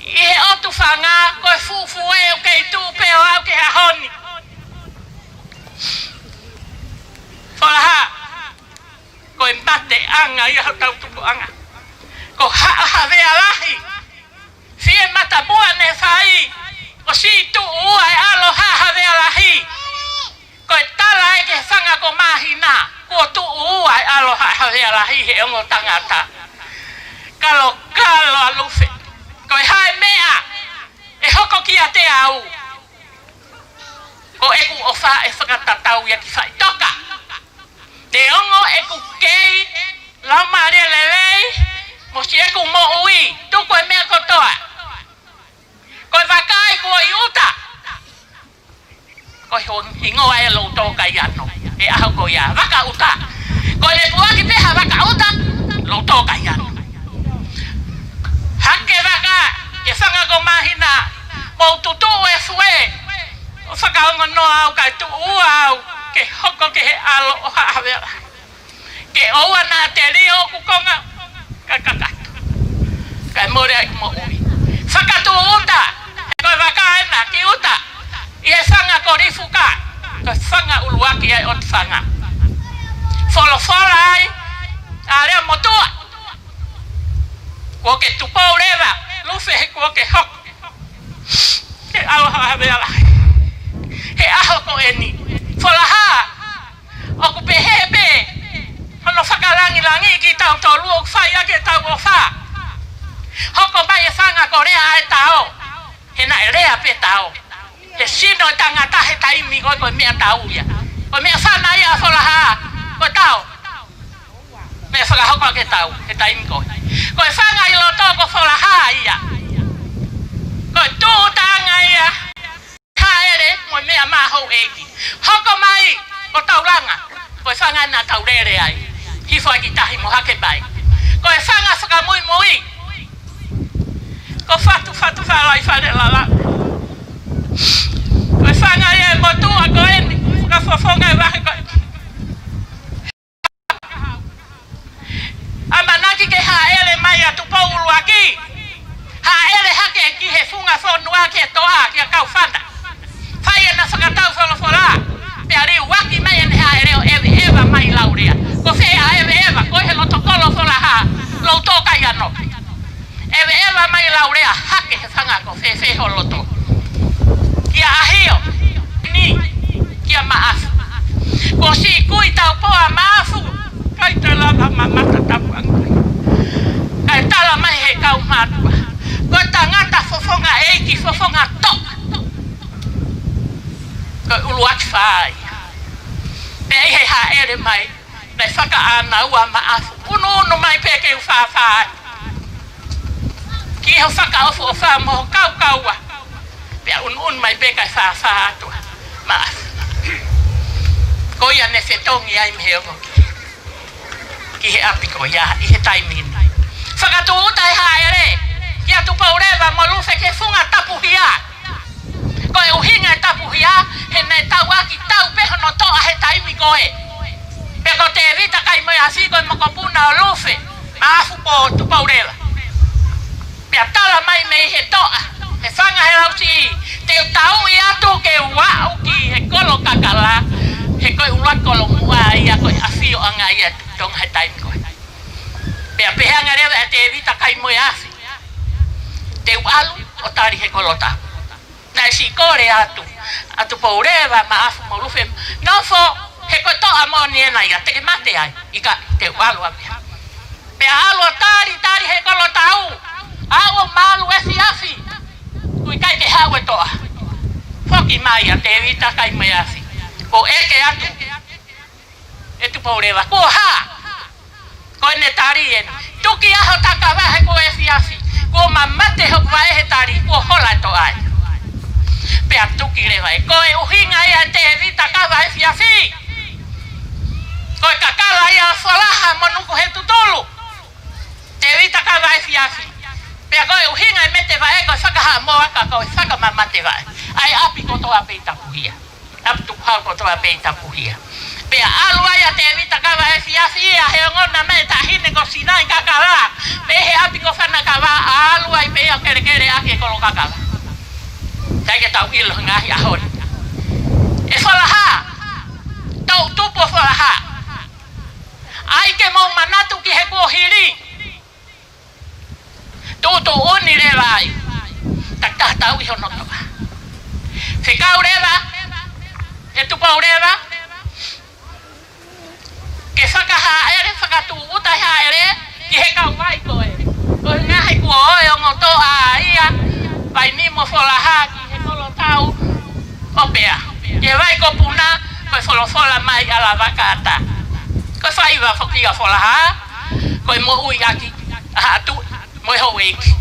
ʻi he ʻOtufanga, ko e fuʻu fue ʻoku kei tuʻu pē ʻo aʻu ki he ʻaho ni. Folaha, ko e mateʻanga ia hotau tupuʻanga. Ko Haʻa Havea Lahi. Fie matamua ne fai, ʻosi tuʻu ua e ʻalo Haʻa Havea Lahi. Ko e tala ē ki he fanga ko Māhina, kuo tuʻu ua e ʻalo Haʻa Havea Lahi he ongo tangata. Kalokalo ʻa Lufe. Ko e hā e meʻa ʻe hoko kiate au, ko ʻeku ʻofa ʻe fakatatau ia ki Faʻitoka. Neongo ʻeku kei laumālie lelei, mo siʻeku moʻui, tuku e meʻa kotoa. Ko e vakai kuo ʻi ʻuta. Ko e hingoa ē Loutō Kaiano, he ʻaho ko ia, Vaka ʻUta. Ko e lepuaki pē ha Vaka ʻUta, Loutō Kaiano. Hake vaka, ke fanga ko Māhina, mou tutuʻu e fue, ʻo fakaongo noa au kae tuʻu ua au, ke hoko ki he ʻalo ʻo Haʻa Havea Lahi. Ke ʻoua naʻa telio ʻoku konga, ka kakato. Kae mole ai moʻui. Fakatuʻu ʻuta, he ko e vaka ena ki ʻuta. ʻI he fanga ko Lifuka, ko e fanga ʻuluaki ai ʻOtufanga. Folofola ai ʻa Leamotuʻa. Kuo ke tupou leva, Lufe, he kuo ke hoko. Ke ʻalo Haʻa Havea Lahi. He ʻaho ko eni. Folaha, ʻoku pehē pē hono fakalangilangiʻi kitautolu ʻoku fai ʻaki ʻetau ʻofa. Hoko mai e fanga ko Lea ʻa e Tao. He naʻe lea pē Tao. He e sino ʻo e tangata he taimi ko ē, ko e meʻatau ia. Ko e meʻafana ia ʻa Folaha, ko e tao. Meʻa fakahoko ʻaki e tau he taimi ko ē. Ko e fanga ʻi loto ko Folaha ia. Ko e tūʻuta ange ia, hāʻele mo e meʻa maʻa houʻeiki. Hoko mai ko Taulanga, ko e fanga naʻa tau lele ai, hifo ʻaki tahi mo Hake Pai. Ko e fanga fakamuimui ko Fatufatu Falaifale Lala. Ko e fanga ia e motuʻa ko eni, fakafofonga e vahe ko ē. ʻAmanaki ke hāʻele mai ʻa Tupou ʻUluaki. Hāʻele hake ki he funga fonua, ki he toʻa, kia Kaufana. Fai ʻena fakatau folofola. Pea liuaki mai ʻene hāʻele ʻo ʻeveʻeva mai Laulea. Ko fē ʻa ʻeveʻeva? Ko e he loto kolo Folaha, Loutō Kaianope. ʻEveʻeva mai Laulea, hake he fanga ko fēfē ho loto. Kia ʻAhio, ni, kia Maʻafu. Ko siʻi kui taupoa Maʻafu, ʻikai te lava mamata tapu ange. Kae tala mai he kau mātuʻa, ko e tangata fofonga ʻeiki, fofonga toʻa. Ko e ʻUluaki Fā ia. Pea ʻi he hāʻele mai, naʻe fakaʻānaua Maʻafu. Unuunu mai pē ke u fāfā atu. Ki ho fakaʻofoʻofa mo ho kaukaua. Pea unuunu mai pē kae fāfā atu ʻa Maʻafu. Ko ia ne fetongi ai mei he ongo ki, ki he ʻapi ko ia ʻi he taimi ni. Fakatūʻuta e hāʻele kia Tupouleva mo Lufe ki he funga tapuhia. Ko e ʻuhinga e tapuhia, he naʻe tauʻaki tau pē hono toʻa he taimi ko ē. Pea ko Tēvita Kaimoeafi ko e mokopuna ʻo Lufe, Maʻafu, pea mo Tupouleva. Pea tala mai mei he toʻa, he fanga he lausiʻi, te u tauʻi atu ke u aʻu ki he kolo kakala, he ko e ʻuluaki kolomuʻa ia ko e ʻafioʻanga ia ʻo Tonga he taimi ko ē. Pea pehē ange leva ʻe Tēvita Kaimoeafi, te u ʻalu ʻo tali he kolo tau. Naʻe siʻi kole atu ʻa Tupouleva, Maʻafu mo Lufe, nofo, he ko e toʻa moʻoni ena ia, te ke mate ai, ʻikai, te u ʻalu ʻaupē. Pea ʻalu ʻo tali, tali he kolo tau, aʻu ʻo malu efiafi, kuo ʻikai ke haʻu e toʻa. Foki mai ʻa Tēvita Kaimoeafi, kuo ʻeke atu ʻe Tupouleva, kuo hā? Ko ʻene tali eni, tuki ā ho takava he kuo efiafi. Kuo mamate hoku vaʻe he tali, kuo hola e toʻa ia. Pea tuki leva ē, ko e ʻuhinga ia ʻa Tēvita kava efiafi. Ko e kakala ia ʻo Folaha mo Nukuhetutulu. Tēvita kava efiafi. Pea ko e ʻuhinga e mete vaʻe ko e fakahaʻamoa ka ko e fakamamate vaʻe. ʻA e ʻapi kotoa pē ʻi tapuhia. ʻApi tukuhau kotoa pē ʻi tapuhia. Pea ʻalu ai ʻa Tēvita kava efiafi ia he ongona mai e taʻahine ko Sinai Kakala, mei he ʻapi ko Fanakava, ʻalu ai pē ia ʻo kelekele ʻaki e kolo kakala. ʻIkai ke tau ʻilo he ngaahi ʻaho ni. ʻE Folaha, toʻutupu ʻo Folaha, ʻai ke mou manatu ki he kuohili. Tuʻutuʻuni leva ai, takitaha tauʻi hono toʻa. Fekau leva ʻe Tupouleva ke fakahāʻele, fakatūʻuta e hāʻele ki he kauvai ko ē. Ko e ngaahi kuo ō e ongo toʻa ia, Vaini mo Folaha ki he kolo tau ʻo Pea. Ki he vai ko Puna, ko e folofola mai ʻa Lavaka Ata. Ko e faiva foki ʻa Folaha, ko e moʻui ʻaki ʻa Haʻatuʻi mo e houʻeiki.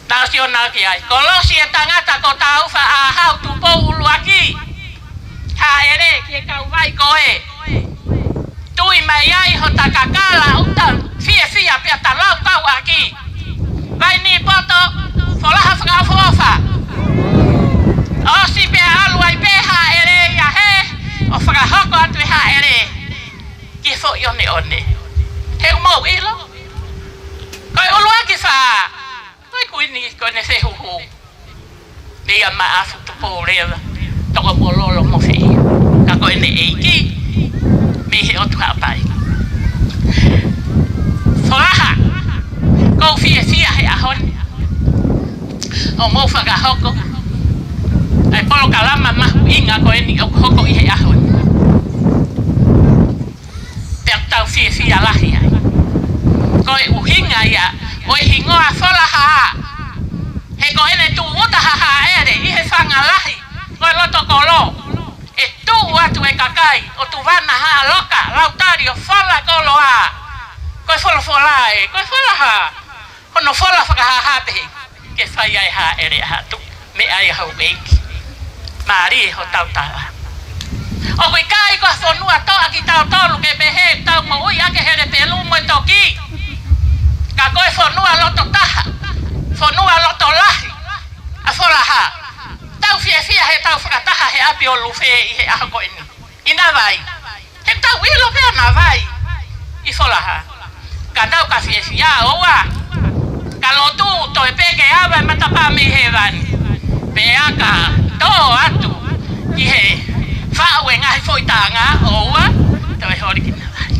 Naʻa sio na ki ai. Kolosi e tangata ko Tāufaʻāhau Tupou ʻUluaki. Hāʻele ki he kauvai ko ē. Tui mai ai hota kakala ʻoku ta fiefia pea ta laukau ʻaki. Vaini poto, Folaha fakaʻofoʻofa. ʻOsi pea ʻalu ai pē hāʻele ia hē, ʻo fakahoko atu e hāʻele ki he foʻi ʻoneʻone. He ʻoku mou ʻilo, ko e ʻUluaki Fā, ko e kuini ko ʻene fehuhu. Meia Maʻafu Tupouleva, Tokomololo mo Feia. Ka ko ʻene ʻeiki, mei he ʻOtu Haʻapai. Folaha, ʻoku ou fiefia he ʻaho ni ʻo mou fakahoko ʻa e polokalama mahuʻinga ko eni ʻoku hoko ʻi he ʻaho ni. Pea ʻoku tau fiefia lahi ai. Ko e ʻuhinga ia ʻo e hingoa Folaha, he ko ʻene tūʻuta ha hāʻele ʻi he fanga lahi Pana Haʻaloka, Lautali ʻo Fola Koloa. Ko e folofola ē, ko e Folaha. Hono fola fakahāhā pē ke fai ai e hāʻele ʻa Haʻatu mei ai houʻeiki. Mālie hotau tala. ʻOku ʻikai ko ha fonua toʻa kitautolu ke pehē tau moʻui ʻaki e hele pelu mo e toki. Ka ko e fonua loto taha, fonua loto lahi ʻa Folaha. Tau fiefia he tau fakataha he ʻapi ʻo Lufe ʻi he ʻaho ko eni. ʻI Navai. He tau ʻilo pē ʻa Navai ʻi Folaha. Ka tau ka fiefia ʻoua. Ka lotu toe pē ke ava e matapā mei hēvani. Pea ka tō atu ki he faʻu e ngaahi foʻi taʻanga ʻoua. Toe holi ki Navai.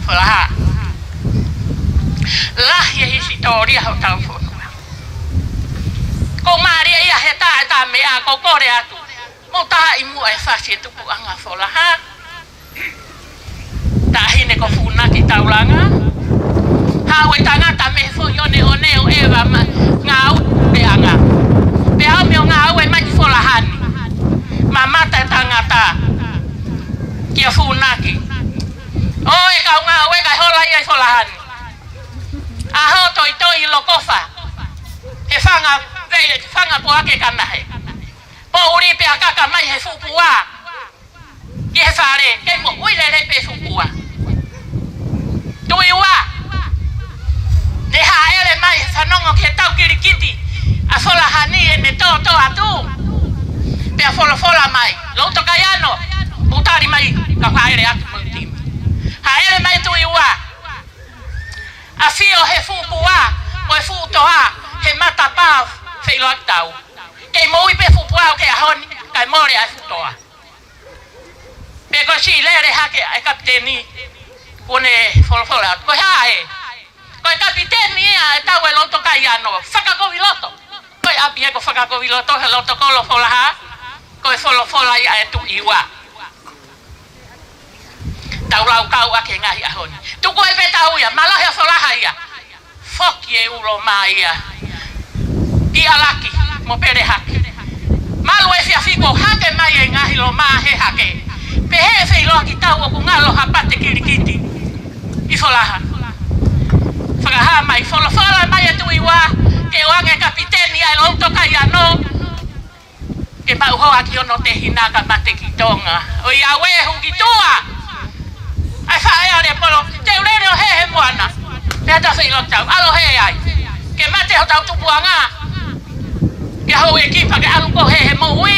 Folaha. Lahi e hisitōlia hotau fonua. Ko mālie ia he taʻe tā meʻa ko kole atu. Mo tā ʻi muʻa e fasi e tupuʻanga Folaha. Taʻahine ko Funaki Taulanga. Haʻu e tangata mei he foʻi oneone ʻo ʻeva ma ngāue anga. Pea ʻomi ʻo ngāue mai ki Folaha ni. Mamata e tangata kia Funaki. ʻOe kau ngāue kae hola ia ʻi Folaha ni. ʻAho toitoi ʻi Lokofa. He fanga, he fanga poake kanahe. Poʻuli pea kaka mai he fuʻu pua ki he fale, kei moʻui lelei pē fuʻu pua. Tuʻi Ua, ne hāʻele mai he fanongo ki he tau kilikiti ʻa Folaha ni ʻene tōtō atu. Pea folofola mai, Louto Kaiano, mou tali mai, kau hāʻele atu mo e timi. Hāʻele mai Tuʻi Ua, ʻafio he fuʻu pua mo e fuʻu toa he matapā feʻiloaki tau. Kei moʻui pē fuʻu pua ʻo ke ʻaho ni, kae mole ʻa e fuʻu toa. Pea ko e siʻi lele hake ʻa e kapiteni, kuo ne folofola atu. Ko e hā ē? Ko e kapiteni ia ʻetau ʻe Louto Kaiano, Fakakoviloto. Ko e ʻapi ē ko Fakakoviloto, he loto kolo Folaha, ko e folofola ia ʻa e Tuʻi Ua. Tau laukau ʻaki e ngaahi ʻaho ni. Tuku ai pē tau ia, mālohi ʻa Folaha ia. Foki e ʻū loma ia ki ʻAlaki mo Pelehake. Malu e efiafi kuo hake mai e ngaahi loma he hake. Pehē feʻiloaki tau ʻoku ngalo ha pate kilikiti ʻi Folaha. Fakahā mai, folofola mai e Tuʻi Ua, ke ʻoange kapiteni ʻa e Louto Kaiano. Ke maʻu hoa ki hono tehina ka mate ki Tonga. ʻOiauē, hū ki tuʻa. ʻAi faʻē ʻa Lepolo, te u lele ʻo hē he moana. Pea ta feʻiloaki tau, ʻalu ʻo hē ai. Ke mate hotau tupuʻanga. Ke houʻeiki pea ke ʻalu koe ʻo hē he moʻui.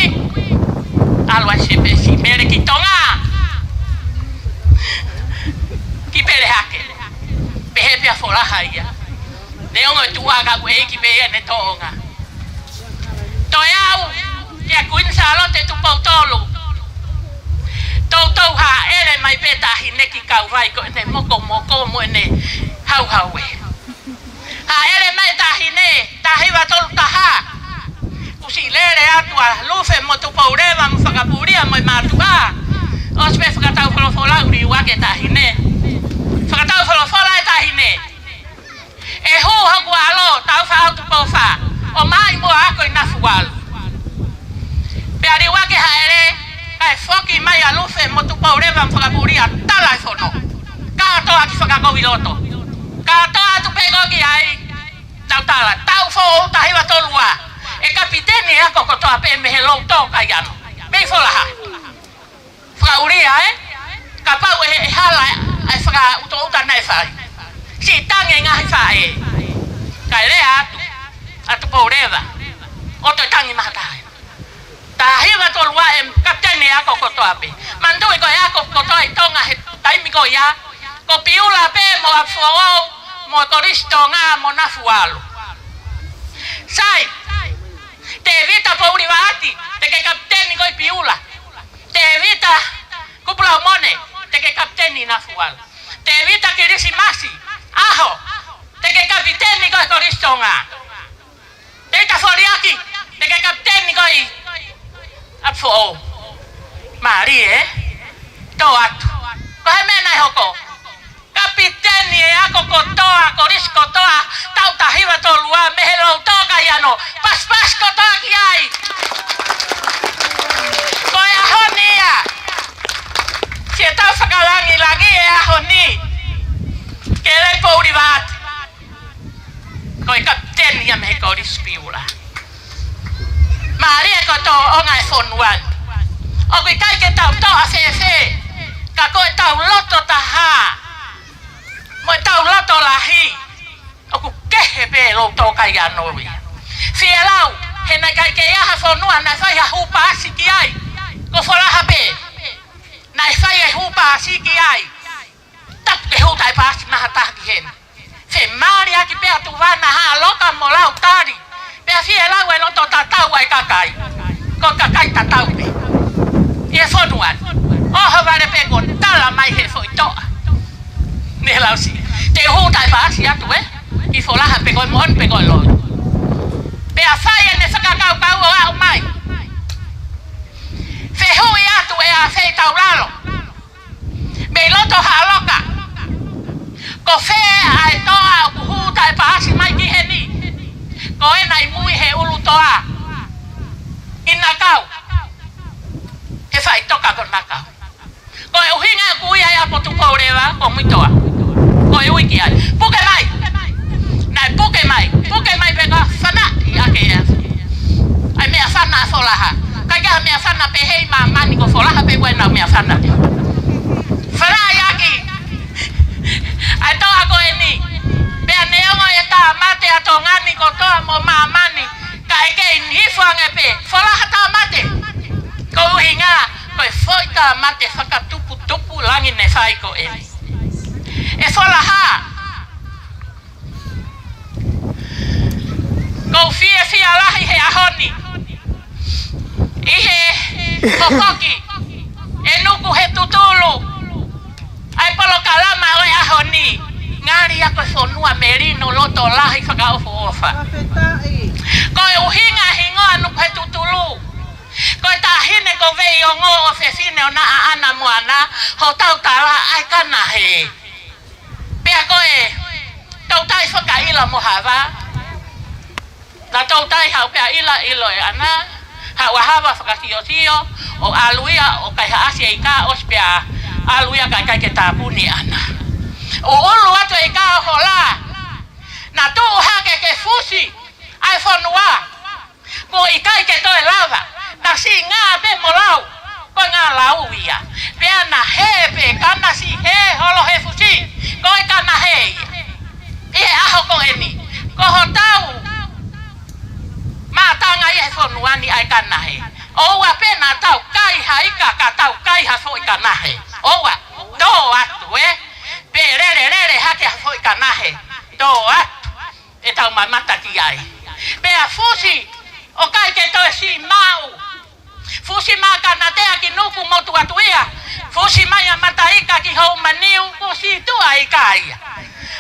ʻAlu ai Sepesi Mele ki Tonga. Ki Pelehake. Pehē pē ʻa Folaha ia. Neongo e tuʻa ka ʻoku ʻeiki pē ia ʻene tōʻonga. Toe aʻu kia Kuini Sālote Tupou Tolu. Toutou hāʻele mai pē taʻahine ki Kauvai ko ʻene mokomoko mo ʻene hauhau ē. Hāʻele mai taʻahine, taha hiva tolu taha. Kuo siʻi lele atu ʻa Lufe mo Tupouleva mo Fakapulia mo e mātuʻa. ʻOsi pē fakatau folofola ʻuli ua ke taʻahine. Fakatau folofola e taʻahine. ʻE hū hoku ʻalo, Tāufaʻāhau Tupou Fā, ʻo mai mo ako ʻi Nafualu. Pea liua ke hāʻele, kae foki mai ʻa Lufe mo Tupouleva mo Fakapulia tala e fono. Kātoa ki Fakakoviloto. Kātoa atu pē ko ki ai, tau tala, taʻu foʻou taha hiva tolu ua. ʻE kapiteni e ako kotoa pē mei he Louto Kaiano. Mei Folaha. Fakaʻulia, ē? Kapau ʻe, ʻe hala ʻa e fakaʻutoʻuta naʻe fai. Siʻi tangi e ngaahi faʻē. Kae lea atu ʻa Tupouleva. ʻO toe tangi maha taha. Taha hiva tolu ua ʻe kapiteni e ako kotoa pē. Manatuʻi ko e ako kotoa ʻi Tonga he taimi ko ia. Ko Piula pē mo Apifoʻou, mo e Kolisi Tonga, mo Nafualu. Sai, Tēvita Poulivaʻati, te ke kapiteni ko ē ʻi Piula. Tēvita Kupulaumone, te ke kapiteni Nafualu. Tēvita Kilisimasi ʻAho, te ke kapiteni ko ē Kolisi Tonga. Tēvita Foliaki, te ke kapiteni ko ē Apifoʻou. Mālie, ē? Tō atu. Ko e hā e meʻa naʻe hoko? Kapiteni e ako kotoa, kolisi kotoa, taʻu taha hiva tolu ua mei he Louto Kaiano. Pasipasi kotoa ki ai. Ko e ʻaho ni ia. tōʻonga e fonua ni. ʻOku ʻikai ke tau toʻa fēfē, ka ko ʻetau loto taha mo ʻetau loto lahi, ʻoku kehe pē lou tō kai ano ia. Fielau, he naʻe ʻikai ke ʻi ai ha fonua naʻe fai ha hū paasi ki ai. Ko Folaha pē naʻe fai e hū paasi ki ai. Tapu ke hū taʻe paasi naha taha ki heni. Femāliʻaki pē ʻa Tuvana, Haʻaloka mo Lautali. Pea fielau e loto tatau ʻa e kakai. Ko e kakai tatau pē ʻi he fonua ni. ʻOhovale pē kuo tala mai he foʻi toʻa, ne Lausi, te u hū taʻe paasi atu ē, ki Folaha pe ko e moʻoni pe ko e loi. Pea fai ʻene fakakaukau ʻo aʻu mai. Fehuʻi atu ʻe Afeitaulalo mei loto Haʻaloka, ko fē ʻa e toʻa ʻoku hū taʻe paasi mai ki heni? Ko ena ʻi mui he ʻulu toa ʻi Nakau, he faʻitoka ko Nakau. Ko e ʻuhinga ʻoku ui ai ʻa Potupou leva ko Muitoa, ko e ui ki ai. Puke mai. Naʻe puke mai, puke mai pē ka fanaʻi ʻaki ʻa e meʻafana ʻa Folaha. ʻIkai ke ʻi ai ha meʻafana pehē ʻi māmani, ko Folaha pē ko ena meʻafana pē. Fanaʻi ʻaki ʻa e toʻa ko eni. Pea neongo e tāmate ʻa Tonga ni kotoa mo māmani, kae kei hifo ange pē Folaha tāmate. Ko e ʻuhinga ko e foʻi tāmate fakatuputupu langi ne fai ko eni. ʻE Folaha, ʻoku ou fiefia lahi he ʻaho ni ʻi he hokoki ʻe Nuku he Tutulu ʻa e polokalama ʻo e ʻaho ni, Ngali Ako e Fonua, melino, loto lahi, fakaʻofoʻofa. Ko e ʻuhinga e hingoa Nuku he Tutulu, ko e taʻahine ko Veiongo, ʻofefine ʻo Naʻaʻana Moana, hotau tala ʻa e Kanahe. Pea ko e toutai fakaʻilo mo Hava, naʻa toutai haʻu pea ʻilo, ʻilo ʻe ʻAna, haʻu ʻa Hava fakasiosio, ʻo ʻalu ia ʻo kaihaʻasi e ika, ʻosi pea ʻalu ia kae ʻikai ke tāpuni ʻe ʻAna. ʻUlu atu e ika ʻo hola, naʻa tuʻu hake ke fusi ʻa e fonua. Kuo ʻikai ke toe lava, naʻe siʻi ngā pē mo lau, ko e ngā lau ia. Pea naʻe hē pē, ka naʻe siʻi hē holo he fusi, ko e Kanahe ia. ʻI he ʻaho ko eni, ko hotau mātanga ia he fonua ni ʻa e Kanahe. ʻOua pē naʻa tau kai ha ika ka tau kai ha foʻi Kanahe. ʻOua, tō atu ē. Pe lele lele hake ha foʻi Kanahe, tō atu ʻetau mamata ki ai. Pea fusi ʻo ʻikai ke toe siʻi maʻu. Fusi mai ʻa Kanatea ki Nuku, motu atu ia. Fusi mai ʻa Mataika ki Houmaniu, kuo siʻi tuʻu ʻa e ika ia.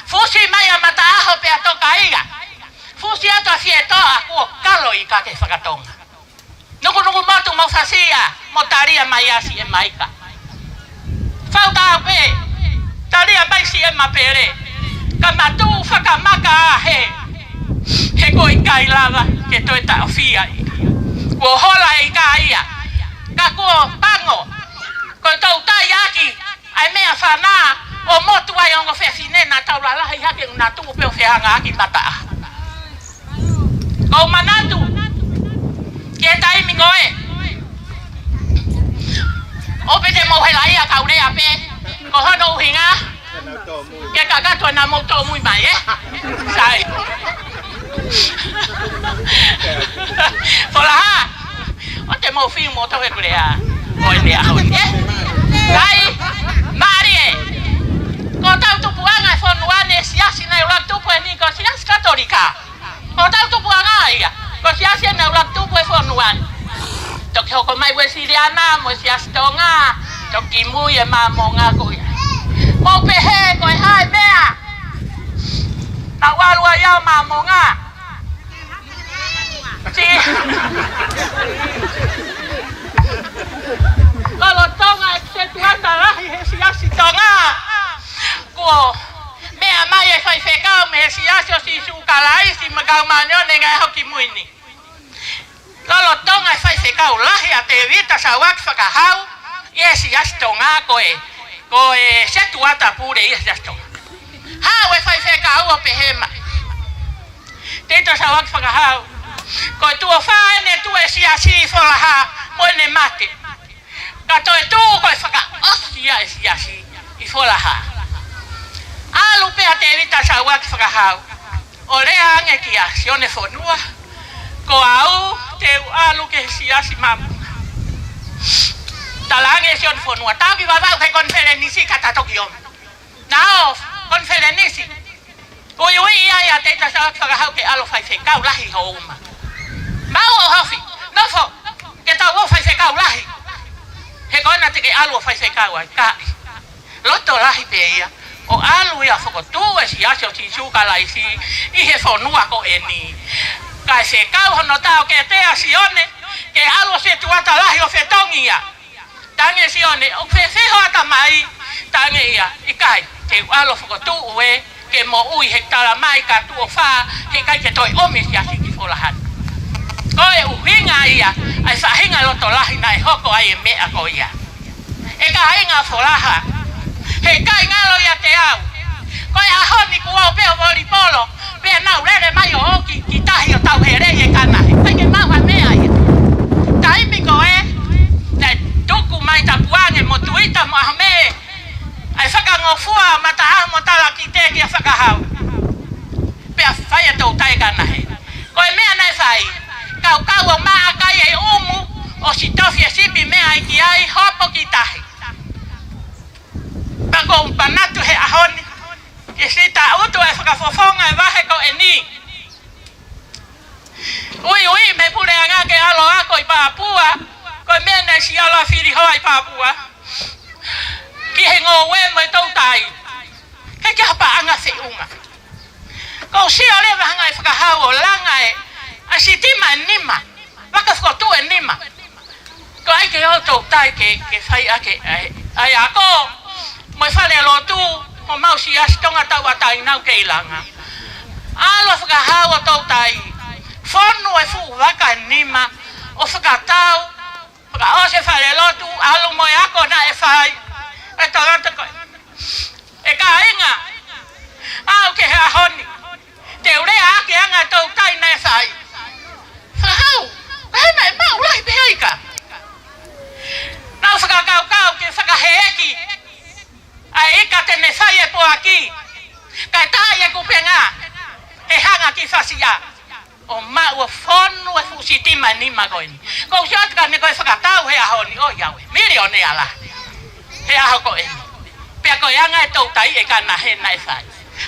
Fusi mai ʻa Mataʻaho pea toka ia. Fusi atu ʻa Fietoʻa, kuo kalo ika ki he fakatonga. Nukunuku motu mo Fasia, mo Talia mai ʻa Siʻemaika. Fau tau pē, Talia mai Siʻemapele. Ka ma tuʻu fakamaka ʻa hē, he kuo ʻikai lava ke toe taʻofia ia. Kuo hola e ika ia, ka kuo pango. Ko e toutai ʻaki ʻa e meʻafana ʻo motu ai ongo fefine naʻa tau lalahi hake, naʻa tuʻu pē ʻo fehangahangai mataʻaho. ʻOku ou manatu ki he taimi ko ē, ʻoku pehē te mou helaʻia kau lea pē, ko hono ʻuhinga ke kakato naʻa mou tōmui mai, ē? Sai. Folaha, ʻoua te mou fiu mo toke kulea. Ko e lea honi, ē? Sai, mālie. Ko hotau tupuʻanga e fonua ni, e siasi naʻe ʻuluaki tupu eni ko e Siasi Katolika. Ko hotau tupuʻanga ia, ko e siasi naʻe ʻuluaki tupu he fonua ni. Toki hoko mai Uēsiliana mo e Siasi Tonga, toki mui e Māmonga ko ia. Mou pehē ko e hā e meʻa naʻa ku ʻalu ai au Māmonga. Ti- Lolotonga e setuata lahi he Siasi Tonga, kuo meʻa mai e faifekau mei he Siasi ʻo Sīsū Kalaisi mo e Kau Māʻoniʻoni ʻi he Ngaahi ʻAho Kimui Ni. Lolotonga e faifekau lahi ʻa Tēvita Sauaki Fakahau ʻi he Siasi Tonga, ko e, ko e setuata pule ʻi he Siasi Tonga. Haʻu e faifekau ʻo pehē mai, Tēvita Sauaki Fakahau, Ko e tuʻo fā ʻene tuʻu e siasi ʻi Folaha mo ʻene mate. Ka toe tuʻu ko e fakaʻosi ia e siasi ʻi Folaha. ʻAlu pē ʻa Tēvita Saua ki Fakahau ʻo lea ange kia Sione Fonua, ko au te u ʻalu ki he siasi Mamunga. Talaange ʻe Sione Fonua, tau ki Vavaʻu ki he konifelenisi ka ta toki ō mai. Naʻe ō konifelenisi. Uiuiʻi ai ʻa Tēvita Saua ki Fakahau ke ʻalu ʻo faifekau lahi Houma. Mau ʻohofi, nofo, ke tau ō ʻo faifekau lahi. He ko ena te ke ʻalu ʻo faifekau ai, kae loto lahi pē ia ʻo ʻalu ia ʻo fokotuʻu e siasi ʻo Sīsū Kalaisi ʻi he fonua ko eni. Kae fekau hono taʻokete ʻa Sione ke ʻalu ʻo setuata lahi ʻo fetongi ia. Talaange ʻe Sione, ʻoku fēfē ho ʻatamai? Talaange ia, ʻikai, te u ʻalu ʻo fokotuʻu ē, ke moʻui he talamai ka tuʻo fā, heʻikai ke toe ʻomi e siasi ki Folaha ni. Ko e ʻuhinga ia ʻa e faʻahinga loto lahi naʻe hoko ai e meʻa ko ia. ʻE kāinga Folaha, heʻikai ngalo ʻiate au. Ko e ʻaho ni kuo pē ʻo volipolo, pea nau lele mai ʻo ō ki, ki tahi ʻo tau helei e kanahe. ʻIkai ke maʻu ha meʻa ia. Taimi ko ē, naʻe tuku mai Tapuange mo Tuita mo ʻAhome ʻa e fakangofua mataʻaho mo talakite kia Fakahau. Pea fai e toutai e kanahe. Ko e meʻa naʻe fai, kaukau ʻo maʻa kai e ʻumu, ʻosi tofi e sipi meʻa ai ki ai, hopo ki tahi. Pea ʻoku ou manatu he ʻaho ni, ke siʻi tangutu e fakafofonga e vahe ko eni. Uiuiʻi mei he puleʻanga ke ʻalu ʻo ako ʻi Papua, ko e meʻa naʻe siʻi ʻalu ʻo fili hoa ʻi Papua ki he ngoue mo e toutai. He ʻikai ha paʻanga feʻunga. Ko e sio leva hanga ʻe Fakahau ʻo langa e, ʻa e sitima ʻe nima, vaka fokotuʻu ʻe nima. Ko ai ke ō toutai ke, ke fai ʻaki ʻa e, ʻa e ako mo e falelotu mo mau siasi Tonga tauʻatāina ʻoku kei langa. ʻAlu ʻa Fakahau ʻo toutai, fonu e fuʻu vaka ʻe nima ʻo fakatau, fakaʻosi e falelotu, ʻalu mo e ako naʻe fai. E tangata ko ē, ʻe kāinga, aʻu ki he ʻaho ni, te u lea ʻaki e anga e toutai naʻe fai. Fakahau, pehē naʻe maʻu lahi pē ʻa e ika. Naʻa ku fakakaukau ke fakaheʻeki ʻa e ika te ne fai e poaki, kae taʻi e kupenga, he hanga ki Fasiʻa ʻo maʻu ʻo fonu e fuʻu sitima ʻe nima ko eni. Ko u sio atu ka ne ko e fakatau he ʻaho ni, ʻoiauē, milionea lahi he ʻaho ko eni. Pea ko e anga e toutai e kanahe naʻe fai.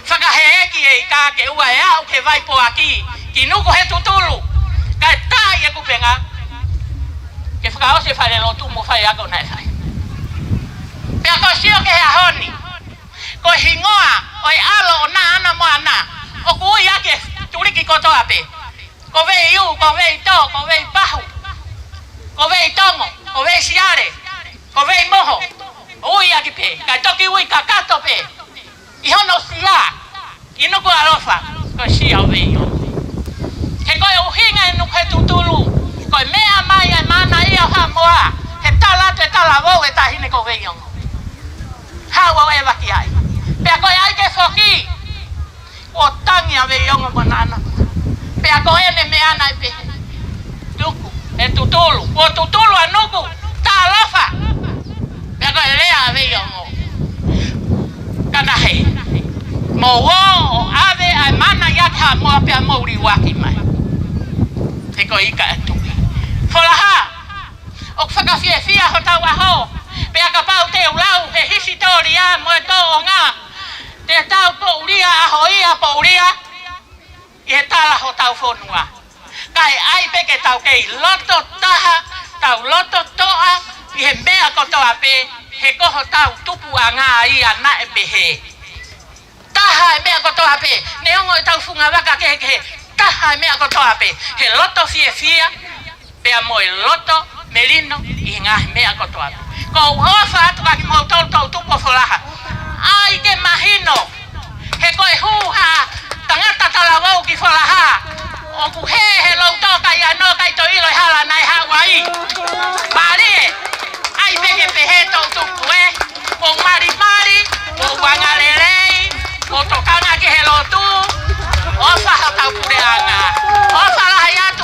Fakaheʻeki e ika ke ʻoua ʻe aʻu ki he vai poaki, ki Nukuhetutulu, kae taʻi e kupenga, ke fakaʻosi e falelotu mo e faiako naʻe fai. Pea ko u sio ki he ʻaho ni, ko e hingoa ʻo e ʻalo ʻo Naʻana mo Ana, ʻoku ui ʻaki e tuliki kotoa pē. Ko Veiū, ko Veitō, ko Veipahu, ko Veitongo, ko Veisiale, ko Veimoho, ʻo ui ʻaki pē, kae toki ui kakato pē ʻi hono sia ʻi Nukuʻalofa, ko e sia ʻo Veiongo. He ko e ʻuhinga e Nukuhetutulu, ko e meʻa mai ʻa e Maana ʻo Haʻamoa, he tala atu e talavou e taʻahine ko Veiongo. Haʻu ʻo ʻeva ki ai. Pea ko e ʻai ke foki, kuo tangi ʻa Veiongo mo Naʻana. Pea ko ʻene meʻa naʻe pehē, Nukuhetutulu, kuo tutulu ʻa Nuku, talaʻofa. Pea ko e lea ʻa Veiongo, kanahe, mou ō ʻo ʻave ʻa e Maana ʻi Haʻamoa pea mou liuaki mai. He ko e ika ʻa e tuʻi. Folaha, ʻoku fakafiefia hotau ʻaho, pea kapau te u lau he hisitōlia mo e tōʻonga, te tau poulia ʻaho ia poulia ʻi he tala hotau fonua. Kae ʻai pē ke tau kei loto taha, tau loto toʻa ʻi he meʻa kotoa pē, he ko hotau tupuʻanga ia naʻe pehē. Taha e meʻa kotoa pē, neongo ʻetau fungavaka kehekehe, taha e meʻa kotoa pē, he loto fiefia, pea mo e loto melino ʻi he ngaahi meʻa kotoa pē. Ko u ʻofa atu kia kimoutolu toʻu tupu ʻo Folaha. ʻAi ke mahino, he ko e hū ha tangata talavou ki Folaha, ʻoku hē he loutō kae ʻikai toe ʻilo e hala naʻe haʻu ai. Mālie, ʻai pē ke pehē toʻu tupu ē. Mou malimali, mou angalelei, mou tokanga ki he lotu, ʻofa hotau puleʻanga. ʻOfa lahi atu,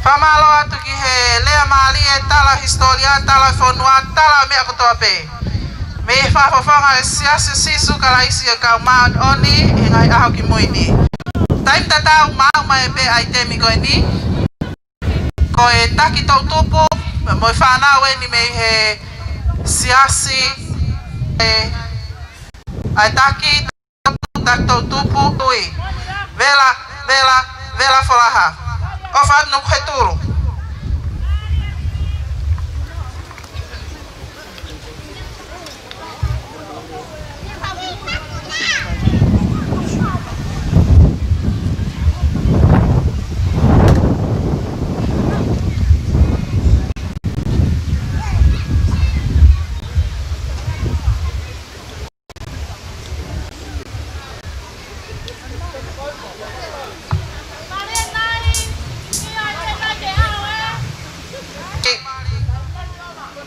Fakamālō atu ki he lea mālie, tala hisitōlia, tala fonua, tala meʻa kotoa pē. Mei he fakafofonga ʻo e Siasi ʻo Sīsū Kalaisi ʻo e Kau Māʻoniʻoni ʻi he Ngaahi ʻAho Kimui Ni. Taimi tatau maʻu mai pē ʻaitemi ko eni. Ko e taki toʻutupu, mo e fānau eni mei he siasi, ē, ʻa e taki, taki toʻutupu, ui. Vela, Vela, Vela Folaha. ʻOfa Nukuhetulu.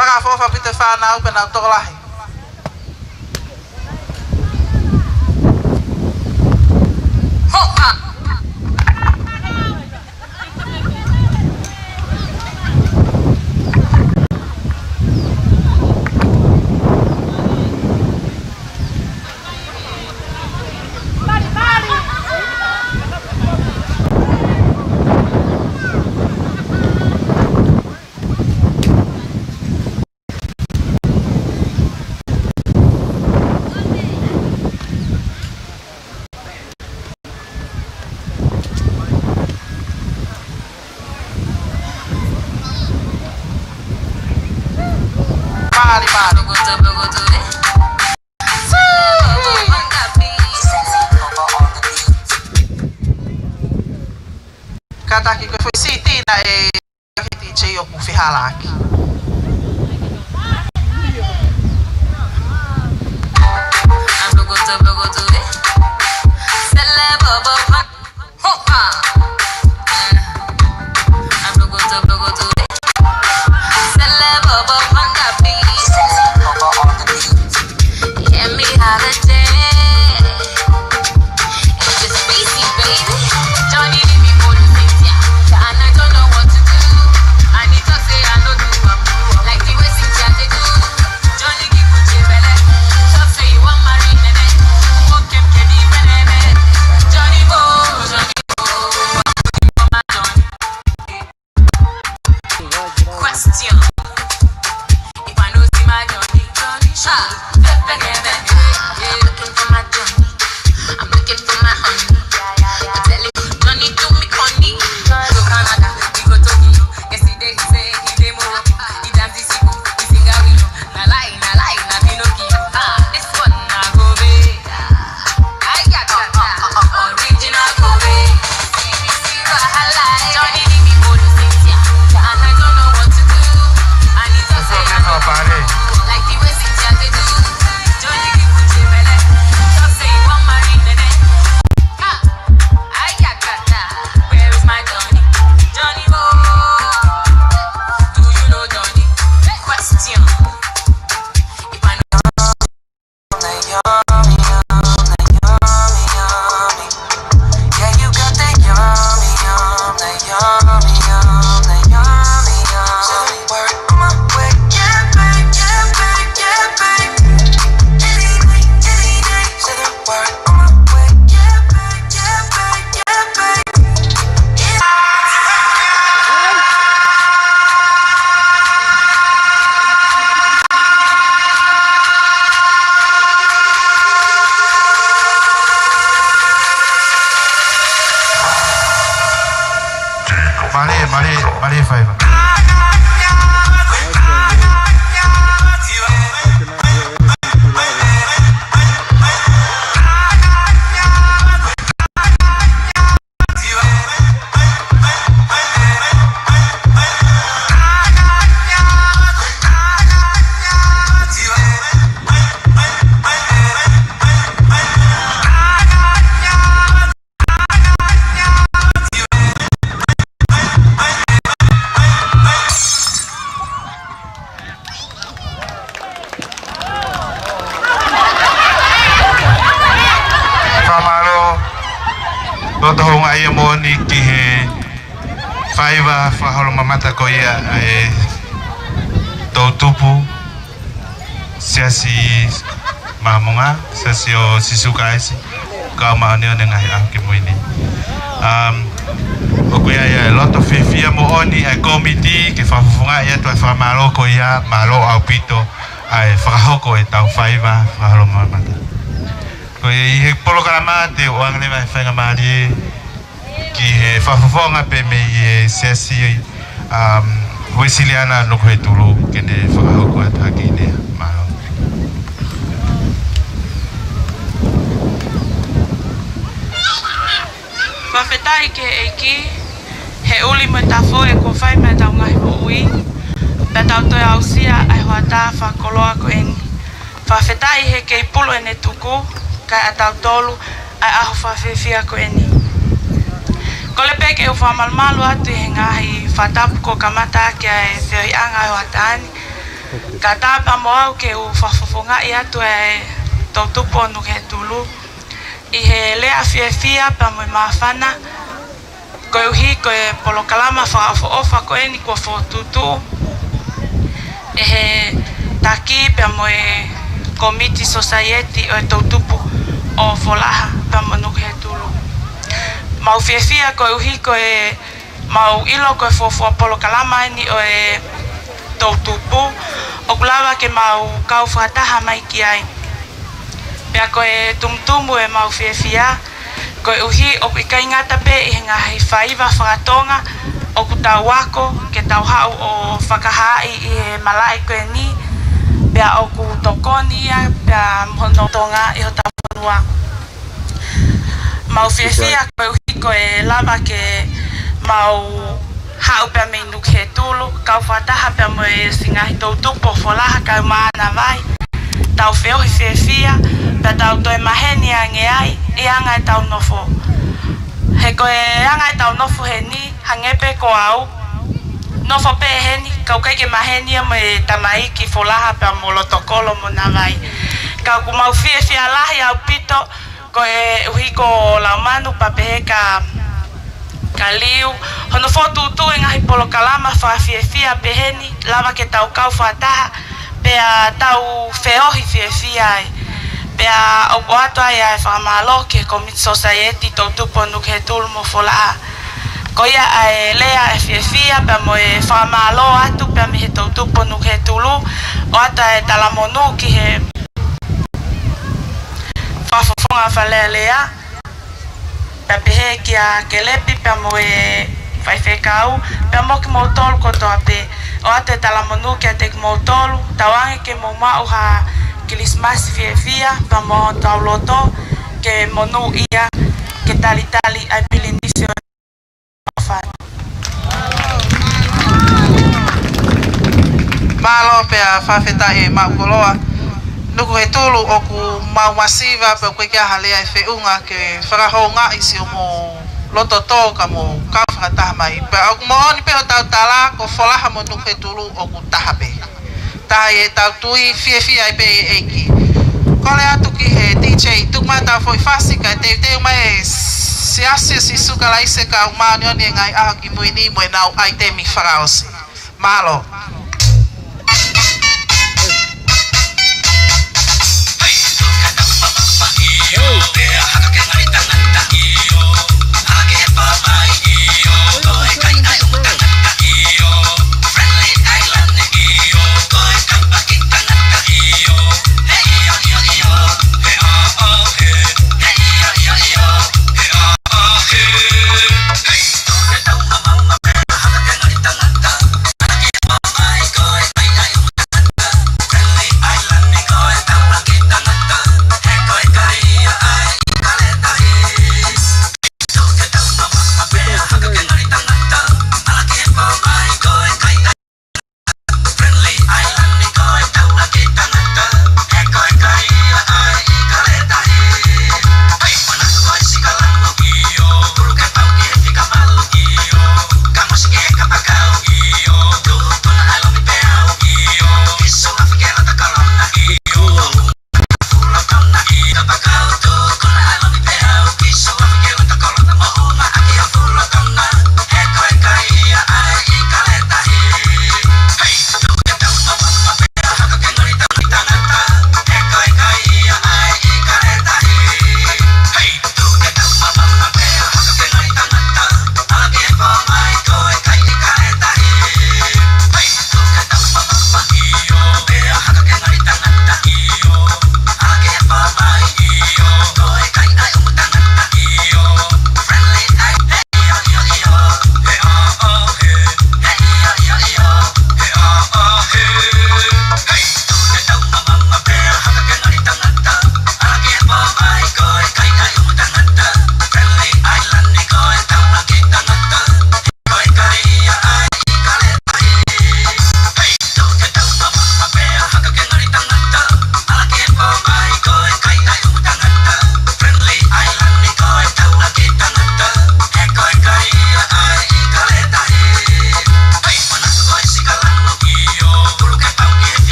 Fakaʻofoʻofa ʻaupito e fānau pea nau tokolahi. Hopa! Kātaki ko e foʻi CD naʻe ʻa e D J ʻoku fehālaaki. Question. If I know see my Johnny, Johnny, sha, I'm looking for my Johnny. I'm looking for my honey. But tell him, Johnny, do me honey. Go Canada, we go Tokyo. Yesterday he say he dey Morocco. He dance the sicko, he sing a willow. Na lie, na lie, na Pinocchio. Ah, this one na go be. Mālie, mālie, mālie faiva. Mamata ko ia ʻa e toʻutupu Siasi Māmonga, Siasi ʻo Sīsū Kalaisi ʻo e Kau Māʻoniʻoni ʻi he Ngaahi ʻAho Kimui Ni. Um, ʻoku ʻi ai ʻa e loto fiefia moʻoni ʻa e kōmiti ke fakafofongaʻi atu ʻa e fakamālō ko ia, mālō ʻaupito ʻa e fakahoko ʻetau faiva fakaholo mamata. Ko ia ʻi he polokalama te u ʻoange leva ʻa e faingamālie ki he fakafofonga pē mei he Siasi, um, Uēsiliana Nukuhetulu ke ne fakahoko atu ha kiʻi lea. Mālō. Fakafetaʻi ki he ʻEiki, he ʻuli mo e tafoʻe kuo fai maʻa ʻetau ngaahi moʻui, pea tau toe aʻusia ʻa e hoʻatā fakakoloa ko eni. Fakafetaʻi he kei pulu ʻene tuku, kae ʻatautolu ʻa e ʻaho fakafiefia ko eni. Kole pē ke u fakamalumalu atu ʻi he ngaahi fakatapu kuo kamata ʻaki ʻa e feohiʻanga ʻo e hoʻatā ni. Kae ʻatā pē mo au ke u fakafofongaʻi atu ʻa e toʻutupu ʻo Nukuhetulu ʻi he lea fiefia pea mo e māfana, koeʻuhi ko e polokalama fakaʻofoʻofa ko eni kuo fokotuʻutuʻu ʻe he taki pea mo e kōmiti sōsaieti ʻo e toʻutupu ʻo Folaha pea mo Nukuhetulu. Mau fiefia koeʻuhi ko e mau ʻilo ko e fuofua polokalama eni ʻo e toʻutupu ʻoku lava ke mau kau fakataha mai ki ai. Pea ko e tumutumu ʻemau fiefia, koeʻuhi ʻoku ʻikai ngata pē ʻi he ngaahi faiva fakatonga ʻoku tau ako ke tau haʻu ʻo fakahaaʻi ʻi he malaʻe ko eni, pea ʻoku tokoni ia pea mo hono tonga ʻi hotau fonua. Mau fiefia koeʻuhi ko e lava ke mau haʻu pea mei Nukuhetulu, kau fakataha pea mo e siʻi ngaahi toʻutupu ʻo Folaha kae ʻumaʻā Navai. Tau feohi fiefia, pea tau toe maheni ange ai ʻi he anga ʻetau nofo. He ko e anga ʻetau nofo heni, hangē pē ko au, nofo pē heni, ka ʻoku ʻikai ke maheni ia mo e tamaiki Folaha pea mo Lotokolo mo Navai. Ka ʻoku mau fiefia lahi ʻaupito, koeʻuhi ko Laumanu pea pehē kia, kia Liu, hono fokotuʻutuʻu e ngaahi polokalama fakafiefia peheni, lava ke tau kau fakataha, pea tau feohi fiefia ai. Pea ʻoku ʻoatu ai ʻa e fakamālō ki he kōmiti sōsaieti toʻutupu ʻo Nukuhetulu mo Folaha. Ko ia ʻa e lea ʻa e fiefia pea mo e fakamālō atu pea mei he toʻutupu ʻo Nukuhetulu, ʻoatu ʻa e talamonū ki he fakafofonga Fale Alea, pea pehē kia Kelepi pea mo e faifekau, pea mo kimoutolu kotoa pē, ʻoatu e talamonū kiate kimoutolu, tauange ke mou maʻu ha Kilisimasi fiefia, pea mo hotau loto ke monūʻia, ke talitali ʻa e pilinisi ʻo Mālō pea fakafetaʻi e maʻu koloa. Nukuhetulu ʻoku mau masiva pea ʻoku ʻikai ke ʻi ai ha lea ʻe feʻunga ke fakahoungaʻi siʻomou loto tō ka mou kau fakataha mai. Pea ʻoku moʻoni pē hotau tala ko Folaha mo Nukuhetulu ʻoku taha pē. Taha ʻi heʻetau tui, fiefia ai pē ʻi he ʻEiki. Kole atu ki he D J, tuku mai hotau foʻi fasi kae teuteu mai e Siasi ʻo Sīsū Kalaisi ʻo e Kau Māʻoniʻoni ʻi he Ngaahi ʻAho Kimui Ni mo ʻenau ʻaitemi fakaʻosi. Mālō.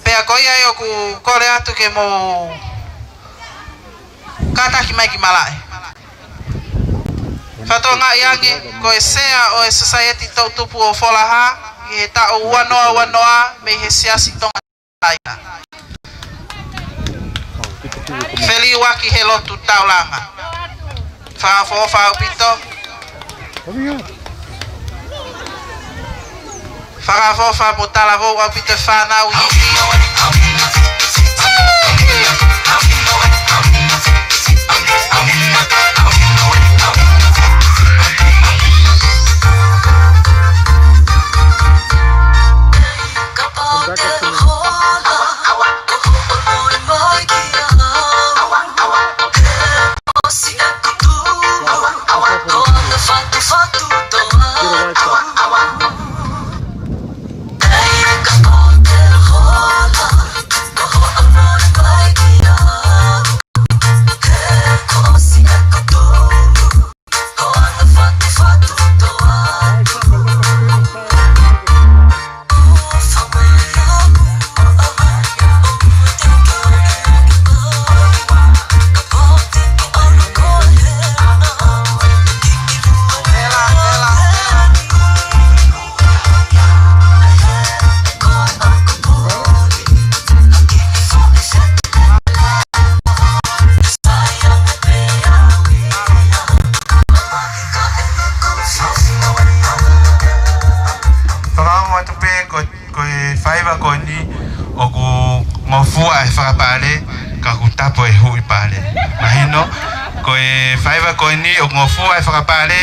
Pea ko ia ʻoku kole atu ke mou kātaki mai ki malaʻe. Fakatokangaʻi ange, ko e sea ʻo e Sosaieti Toʻutupu ʻo Folaha, ʻi he taʻu ua noa ua noa mei he Siasi Tonga Taina. Feliuaki he lotu taulanga. Fakaʻofoʻofa ʻaupito. Fakaʻofoʻofa mo talavou ʻaupito e fānau ʻi Fakaongo atu pē ko, ko e faiva ko eni ʻoku ngofua e fakapale, ka ʻoku tapu e huʻi pale. Mahino, ko e faiva ko eni ʻoku ngofua e fakapale,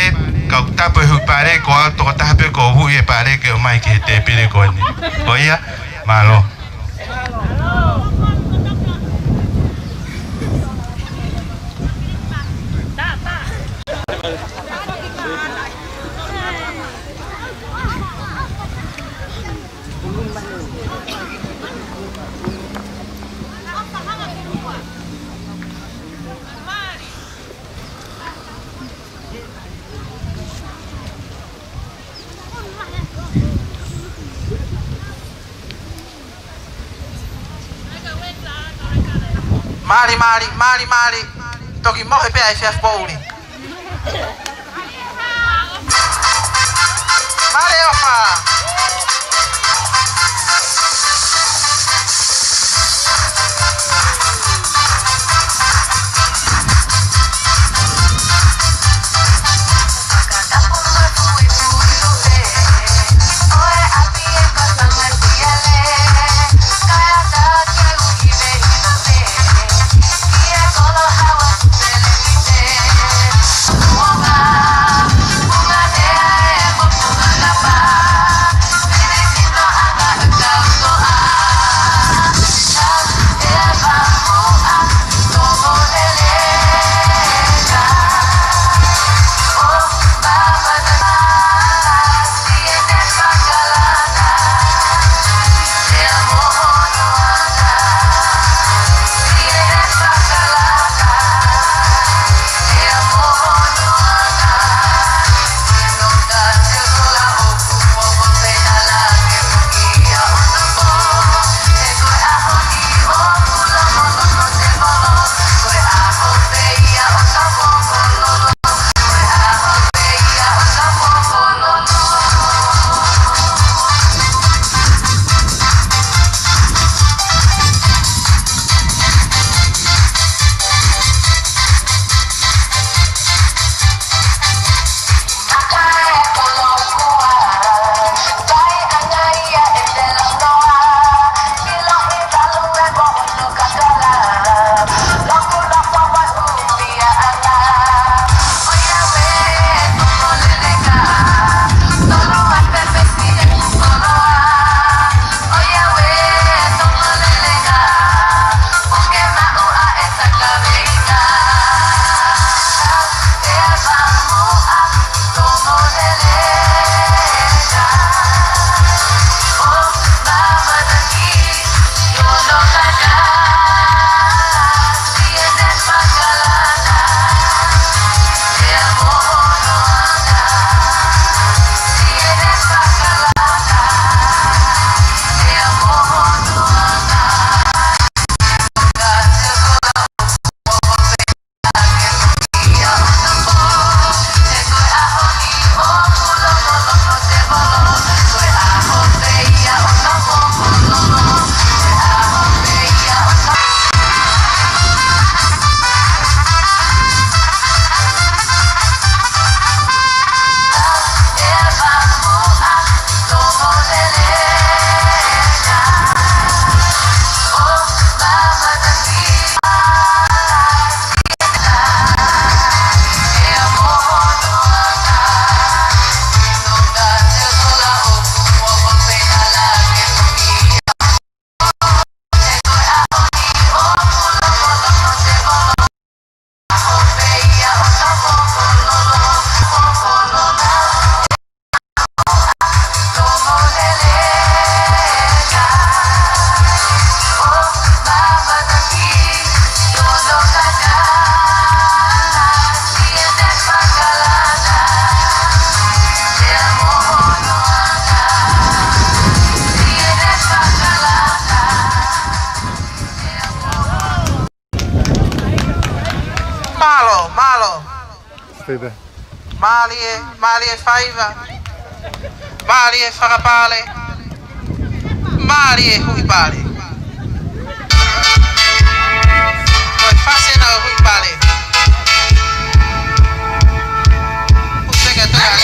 ka ʻoku tapu e huʻi pale, ko au tokotaha pē ʻoku ou huʻi e pale ke ʻomai ki he tēpile ko eni. Ko ia, mālō. Mali, mali, mali, mali. Toki mohe pē ʻa e efiafi poʻuli. Mali ʻofa. Mālie, mālie faiva. Mālie fakapale. Mālie huipale. Ko e fasi ena ʻo e huipale. Kuseka toka.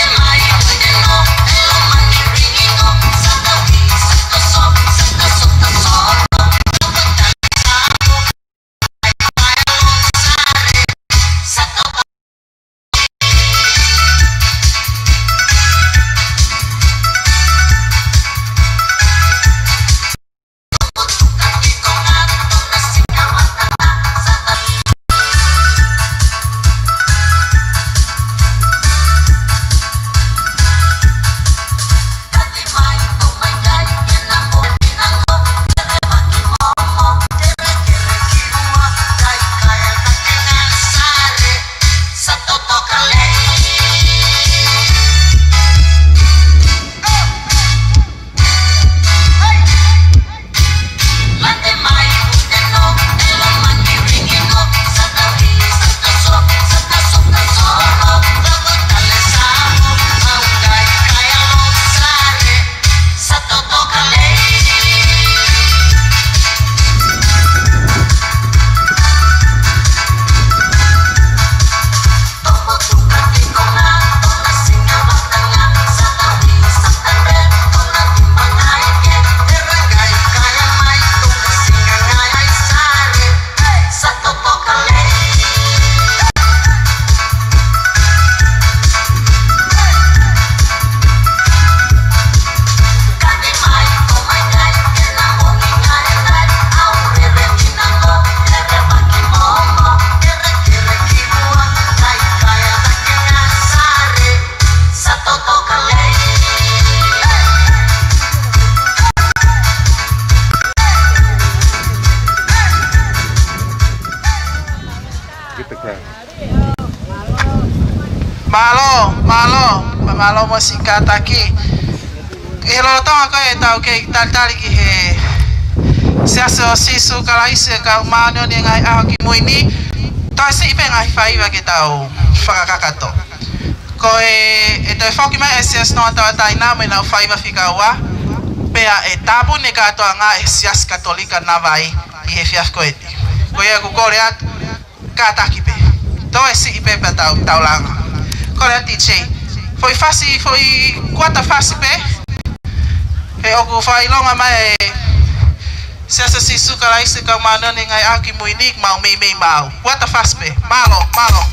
Mālō, mālō, mālō mo e siʻi kātaki. ʻI he lolotonga ko ē ʻetau kei talitali ki he Siasi ʻo Sīsū Kalaisi ʻo e Kau Māʻoniʻoni ʻi he Ngaahi ʻAho Kimui Ni, toe siʻi pē ngaahi faiva ke tau fakakakato. Ko e, ʻe toe foki mai e Siasi Tonga Tauʻatāina mo ʻenau faiva fika ua, pea ʻe tāpuni e kātoanga ʻe he Siasi Katolika Navai ʻi he efiafi ko eni. Ko ia ʻoku kole atu, kātaki pē. Toe siʻi pē pea tau, tau langa. Kole atu D J. Foʻi fasi, foʻi kuata fasi pē. He ʻoku fakaʻilonga mai e Siasi ʻo Sīsū Kalaisi ʻo e Kau Māʻoniʻoni ʻi he Ngaahi ʻAho Kimui Ni, mau meimei maʻu. Kuata fasi pē. Mālō, mālō.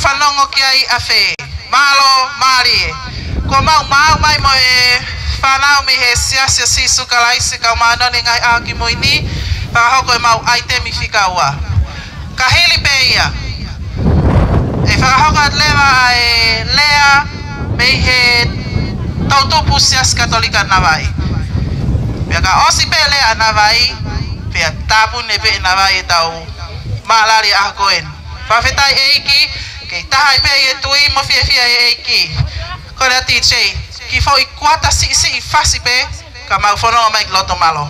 Fanongo ki ai ʻa Fē. Mālō, mālie. Kuo mau maʻu mai mo e fānau mei he Siasi ʻo Sīsū Kalaisi ʻo e Kau Māʻoniʻoni ʻi he Ngaahi ʻAho Kimui Ni, fakahoko ʻemau ʻaitemi fika ua. Ka hili pē ia, ʻe fakahoko atu leva ʻa e lea mei he toʻutupu Siasi Katolika Navai. Pea ka ʻosi pē lea Navai, pea tāpuni pē ʻe Navai ʻetau maʻalali ʻaho ko eni. Fakafetaʻi ʻEiki, kei taha ai pē ʻa e tui mo e fiefia ʻa e ʻEiki. Ko e lea D J, kiʻi foʻi kuata siʻisiʻi fasi pē, ka mau fononga mai ki loto mālō.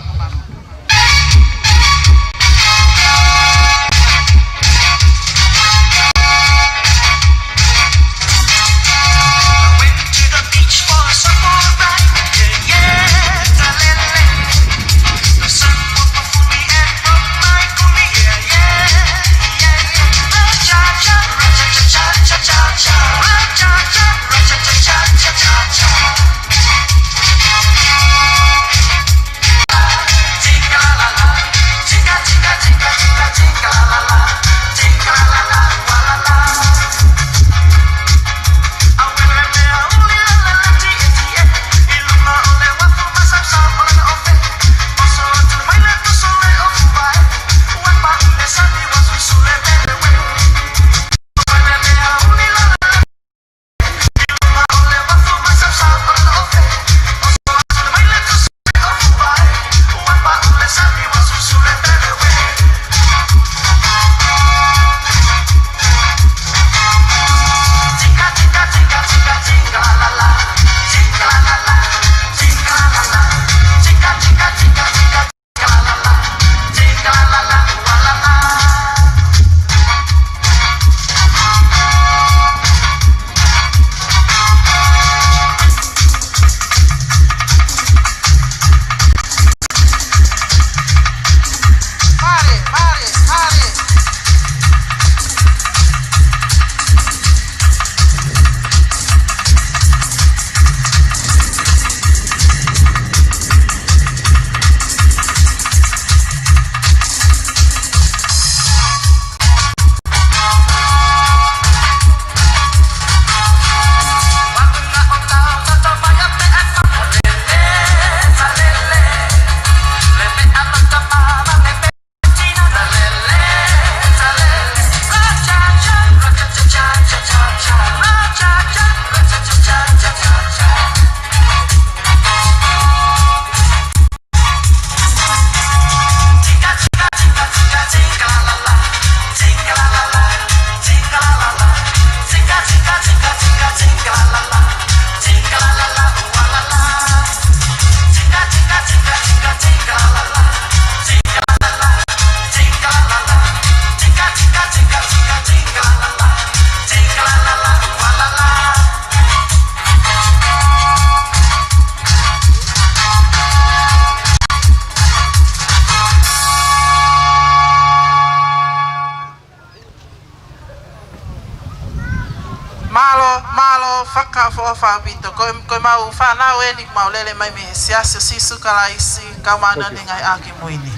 Mālō, mālō, fakaʻofoʻofa ʻaupito. Ko e, ko ʻemau fānau eni, mau lele mai mei he Siasi ʻo Sīsū Kalaisi ʻo e Kau Māʻoniʻoni ʻi he Ngaahi ʻAho Kimui Ni.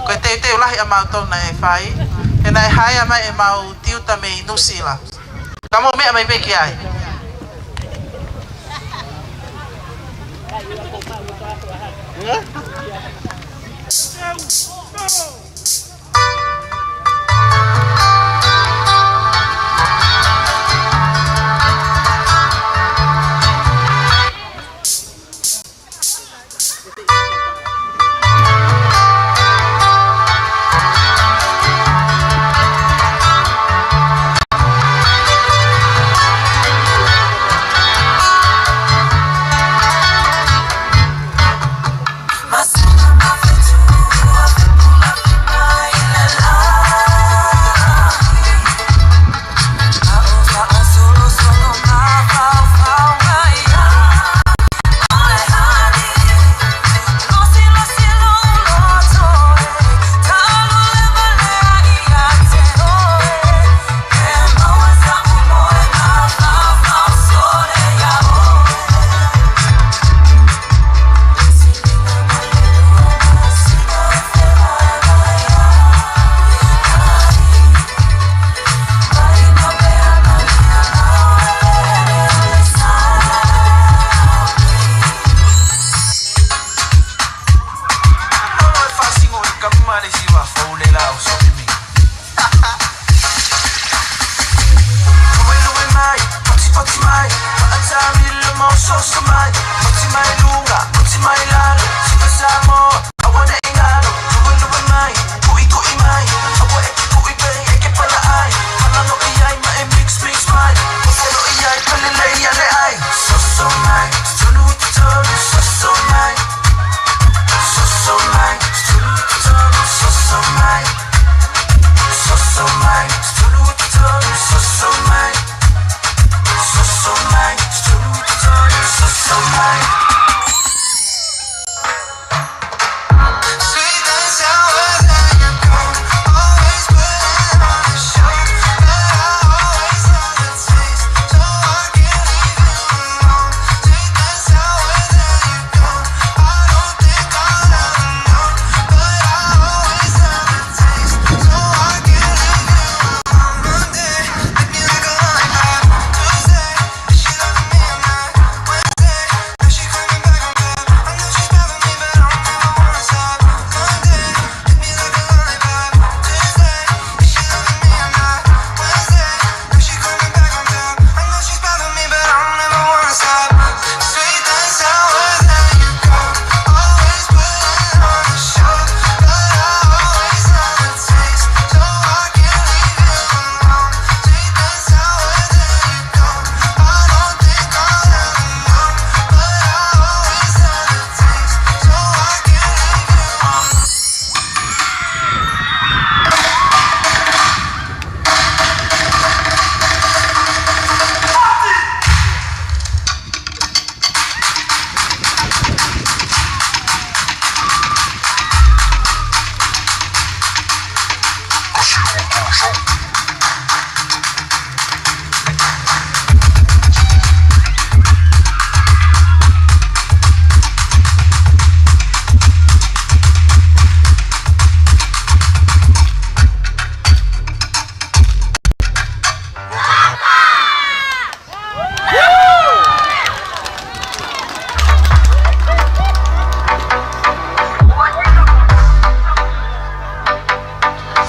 Ko e teuteu lahi ʻamautolu naʻe fai, he naʻe haea mai ʻemau tiuta mei Nuʻusila. Ka mou meʻa mai pē ki ai.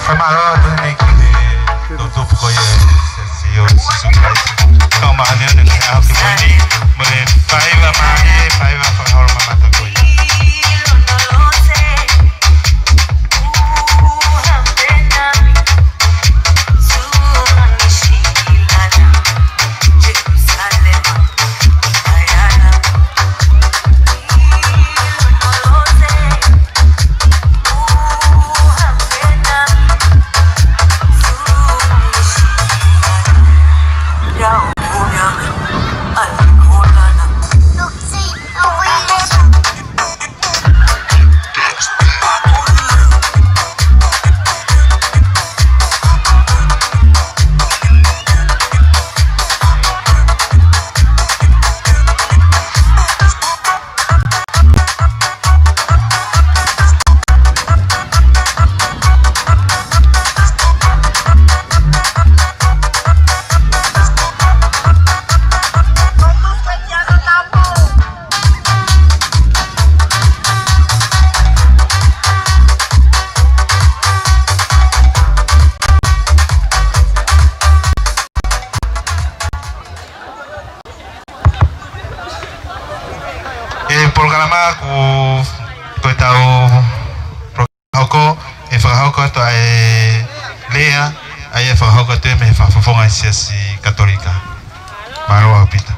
Fakamālō atu heni ki he toʻutupu ko ia ʻo e Siasi ʻo Sīsū Kalaisi ʻo e Kau Māʻoniʻoni ʻi he ʻaho kimui ni, mo e faiva mālie, faiva fakaholo mamata ko ia. ʻE polokalama ko, ko ʻetau polokalama hoko, ʻe fakahoko atu ʻa e lea, ʻa ia ʻe fakahoko atu mei he fakafofonga ʻo e Siasi Katolika. Mālō ʻaupito.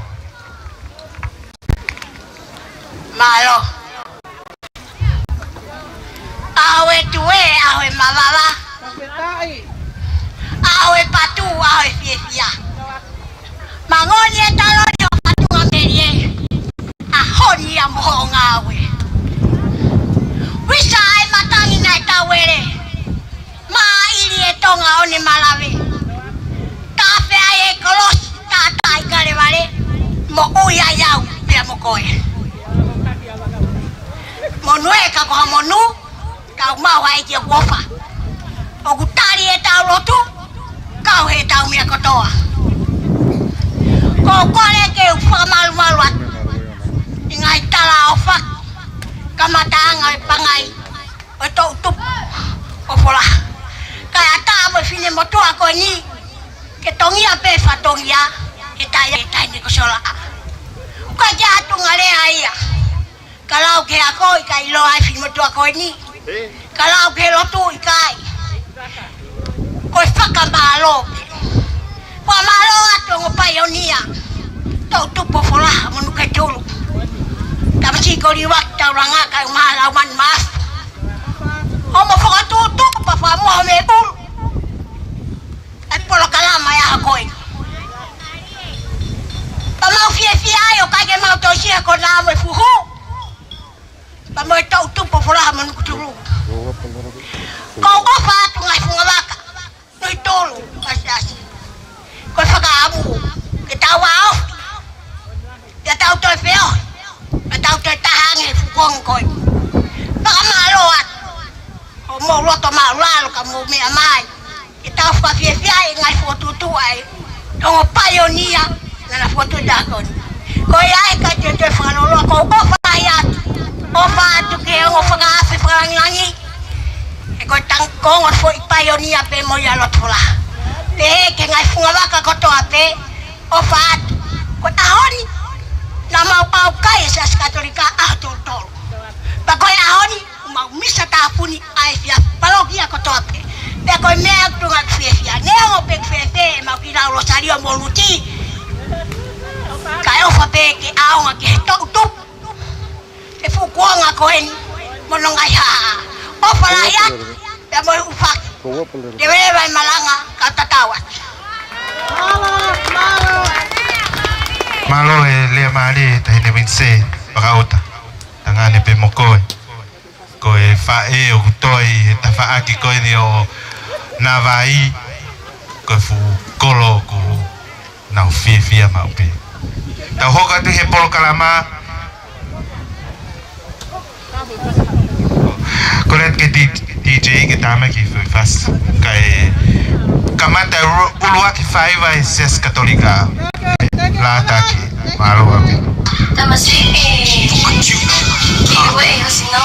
Mālō. ʻAho ʻo e tuʻe, ʻaho ʻo e mavava. ʻAho ʻo e patu, ʻaho ʻo e fiefia. Mangoni e taloni ʻo Fatungamelie. ʻAho ni ia mo hoʻo ngāue. Visa ʻa e matangi naʻe tauele. Maʻili ʻe Tonga ʻo ne malave. Tafe ai e kolosi, taʻataʻa ʻi Kalevale. Moʻui ai au pea mo koe. Monū ē ka ko ha monū, kau maʻu ʻa e ʻEiki ʻoku ʻofa. ʻOku tali ʻetau lotu, kau heʻetau meʻa kotoa. Ko e kole ke u fakamalumalu atu ʻi he ngaahi talaʻofa, kamataʻanga ʻo e pangai ʻo e toʻutupu ʻo Folaha. Kae ʻatā mo e finemotuʻa ko eni, ke tongia pē fatongia, he taʻe, he taʻe ne ko sola. Ka ʻi ai ha tuʻunga lea ia. Ka lau ki he ako ʻikai ʻilo ai e finemotuʻa ko eni. Ka lau ki he lotu ʻikai. Ko e fakamālō pē. Fakamālō atu ongo paionia. Toʻutupu ʻo Folaha Monuketulu. Tamasiʻi ko Liuaki Taulanga kae ʻumaʻā Laumanu Maʻafu. Hoʻomo fakatuʻutuʻu pea fakamoho mei ʻulu. ʻA e polokalama ʻa e ʻaho ko eni. Pea mau fiefia ai ʻo ʻikai ke mau toe sio ki he konā mo e fuhu. Pea mo e toʻutupu ʻo Folaha Monuketulu. Ko u ʻofa atu ngaahi fungavaka. Nui tolu, asiasi. Ko e fakaʻamu. Ke tau ʻaofi. Pea tau toe feohi. Pea tau toe taha ange he fuʻu konga ko eni. Fakamālō atu. Hoʻomou loto māʻulalo ka mou meʻa mai. Ke tau fakafiefia e ngaahi fokotuʻutuʻu ʻa e ongo paionia naʻa na fokotuʻu e taha ko eni. Ko ia ai ka te te fakaloloa ko u ʻofa lahi atu. ʻOfa atu ki he ongo fakaafe fakalāngilangi. He ko e tangata ko e ongo foʻi paionia pē mo ia ʻa e lotu Folaha. Pehē ki he ngaahi fungavaka kotoa pē. ʻOfa atu. Ko e ʻaho ni. Naʻa mau ʻaukai e Siasi Katolika ʻaho tolu tolu. Pea ko e ʻaho ni. Mau misa tāpuni ʻa e efiafi palokia kotoa pē. Pea ko e meʻa ʻoku tuʻunga ʻeku fiefia. Neongo pē ʻeku fēfē ʻemau kiʻi lau Losalio mo Luti. Kae ʻofa pē ke ʻaonga ki he toʻutupu. He fuʻu kuonga ko eni. Mo hono ngaahi hā. ʻOfa lahi atu. Pea mo e ʻuhake. Te veva e malanga ka tatau atu. Mālō e lea mālie Taʻahine Vincent Vakaota. Tangane pē mo koe. Ko e faʻē ʻoku toe ʻi he tafaʻaki ko eni ʻo Navai, ko e fuʻu kolo ʻoku nau fiefia maʻu pē. Tau hoko atu he polokalama. Ko e lea ke D-, D J ke tāmaki foʻi fasi. Kae kamata ʻulu-, ʻuluaki faiva ʻa e Siasi Katolika. Lātaki. Mālō ʻaupito. Tamasiʻi, kiʻi ueʻi ho sino. Kiʻi ueʻi ho sino.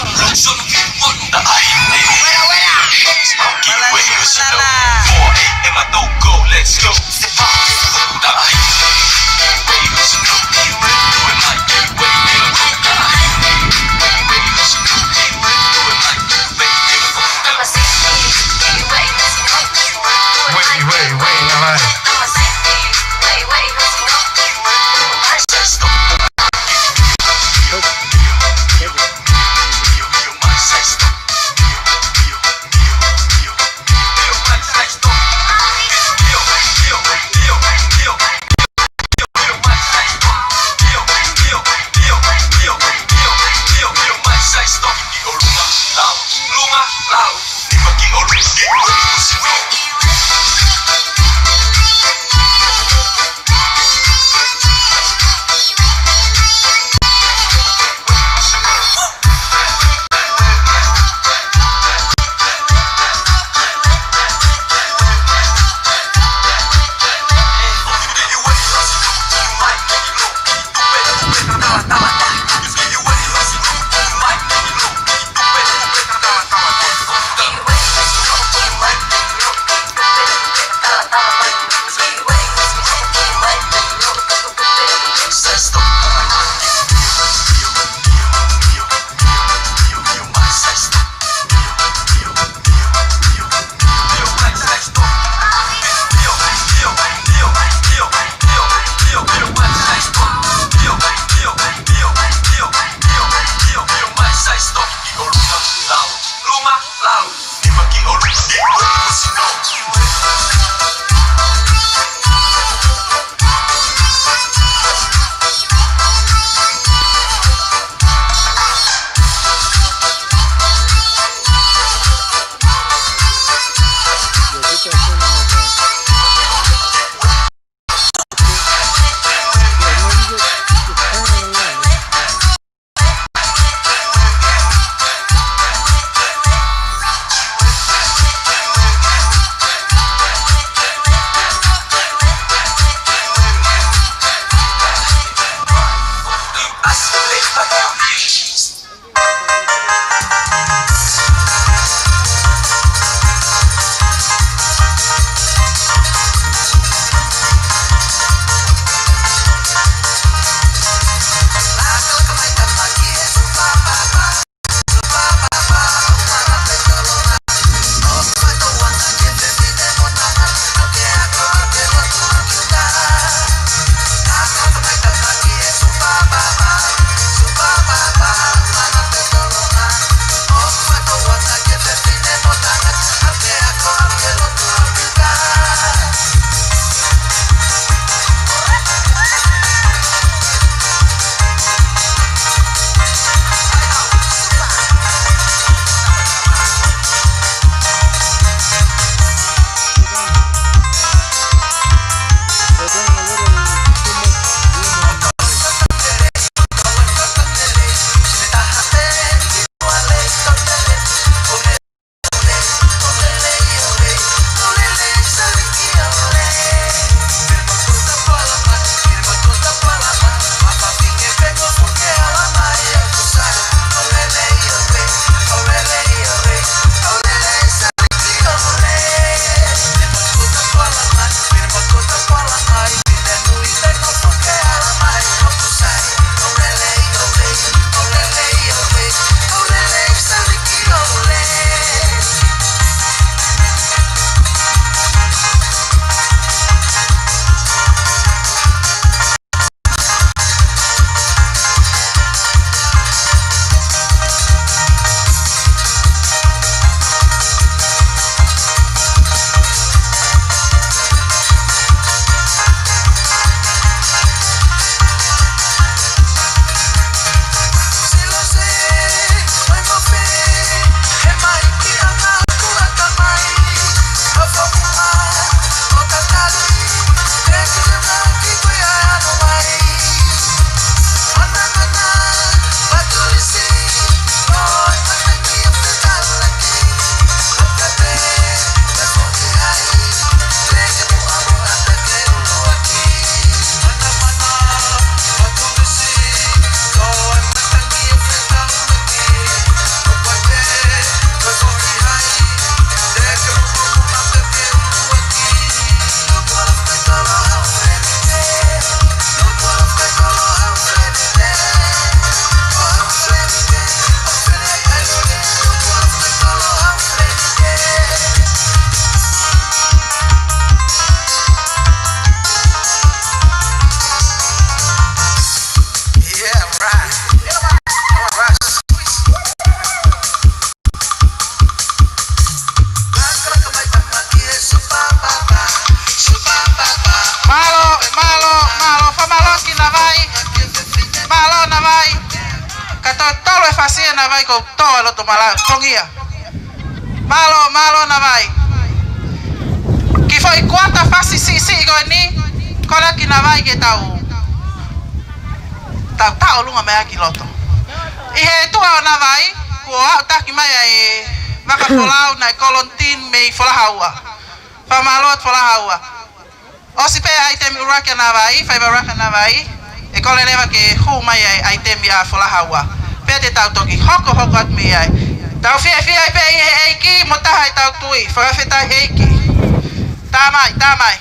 Four A M, I don't go, let's go. Wait, wait, wait, all right. Navai. Mālō Navai. Ka tau tolo e fasi ʻa Navai ko toa loto mala pongia. Mālō, mālō Navai. Kiʻi foʻi kuata fasi siʻisiʻi ko eni, kole ki Navai ke tau, tau taʻolunga mai ʻaki loto. ʻI he tuʻa ʻo Navai, kuo aʻutaki mai ʻa e vaka folau naʻe kolonitini mei Folahaua. Fakamālō atu Folahaua. ʻOsi pē ʻaitemi ʻuluaki ʻa Navai, faiva ʻuluaki ʻa Navai, ʻe kole leva ke hū mai ʻa e ʻaitemi ʻa Folahaua. Pea te tau toki hokohoko atu mei ai. Tau fiefia ai pē ʻi he ʻEiki, mo taha ʻetau tui, fakafetaʻi ʻEiki. Tā mai, tā mai.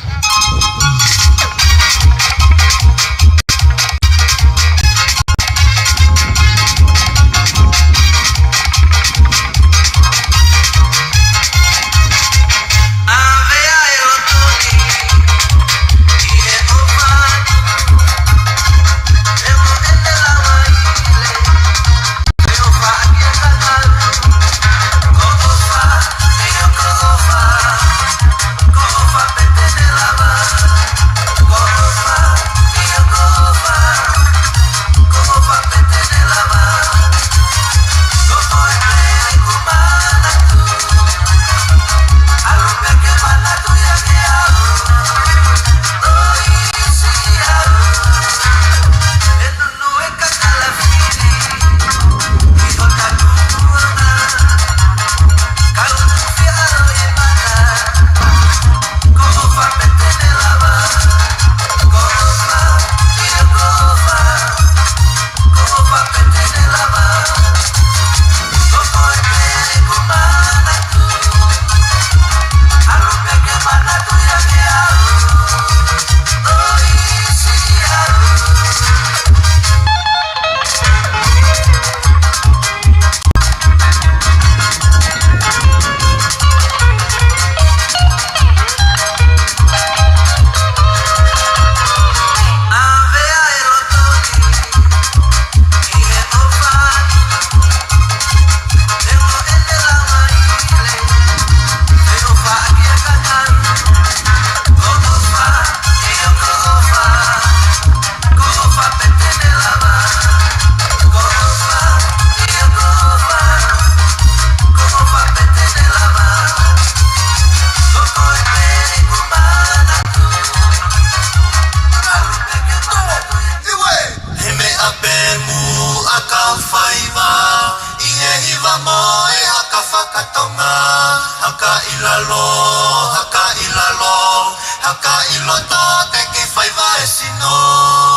He meʻa pē muʻa ka faiva, ʻi he hiva mo e haka fakatonga, haka ʻi lalo, haka ʻi lalo, haka ʻi loto te ke faiva e sino.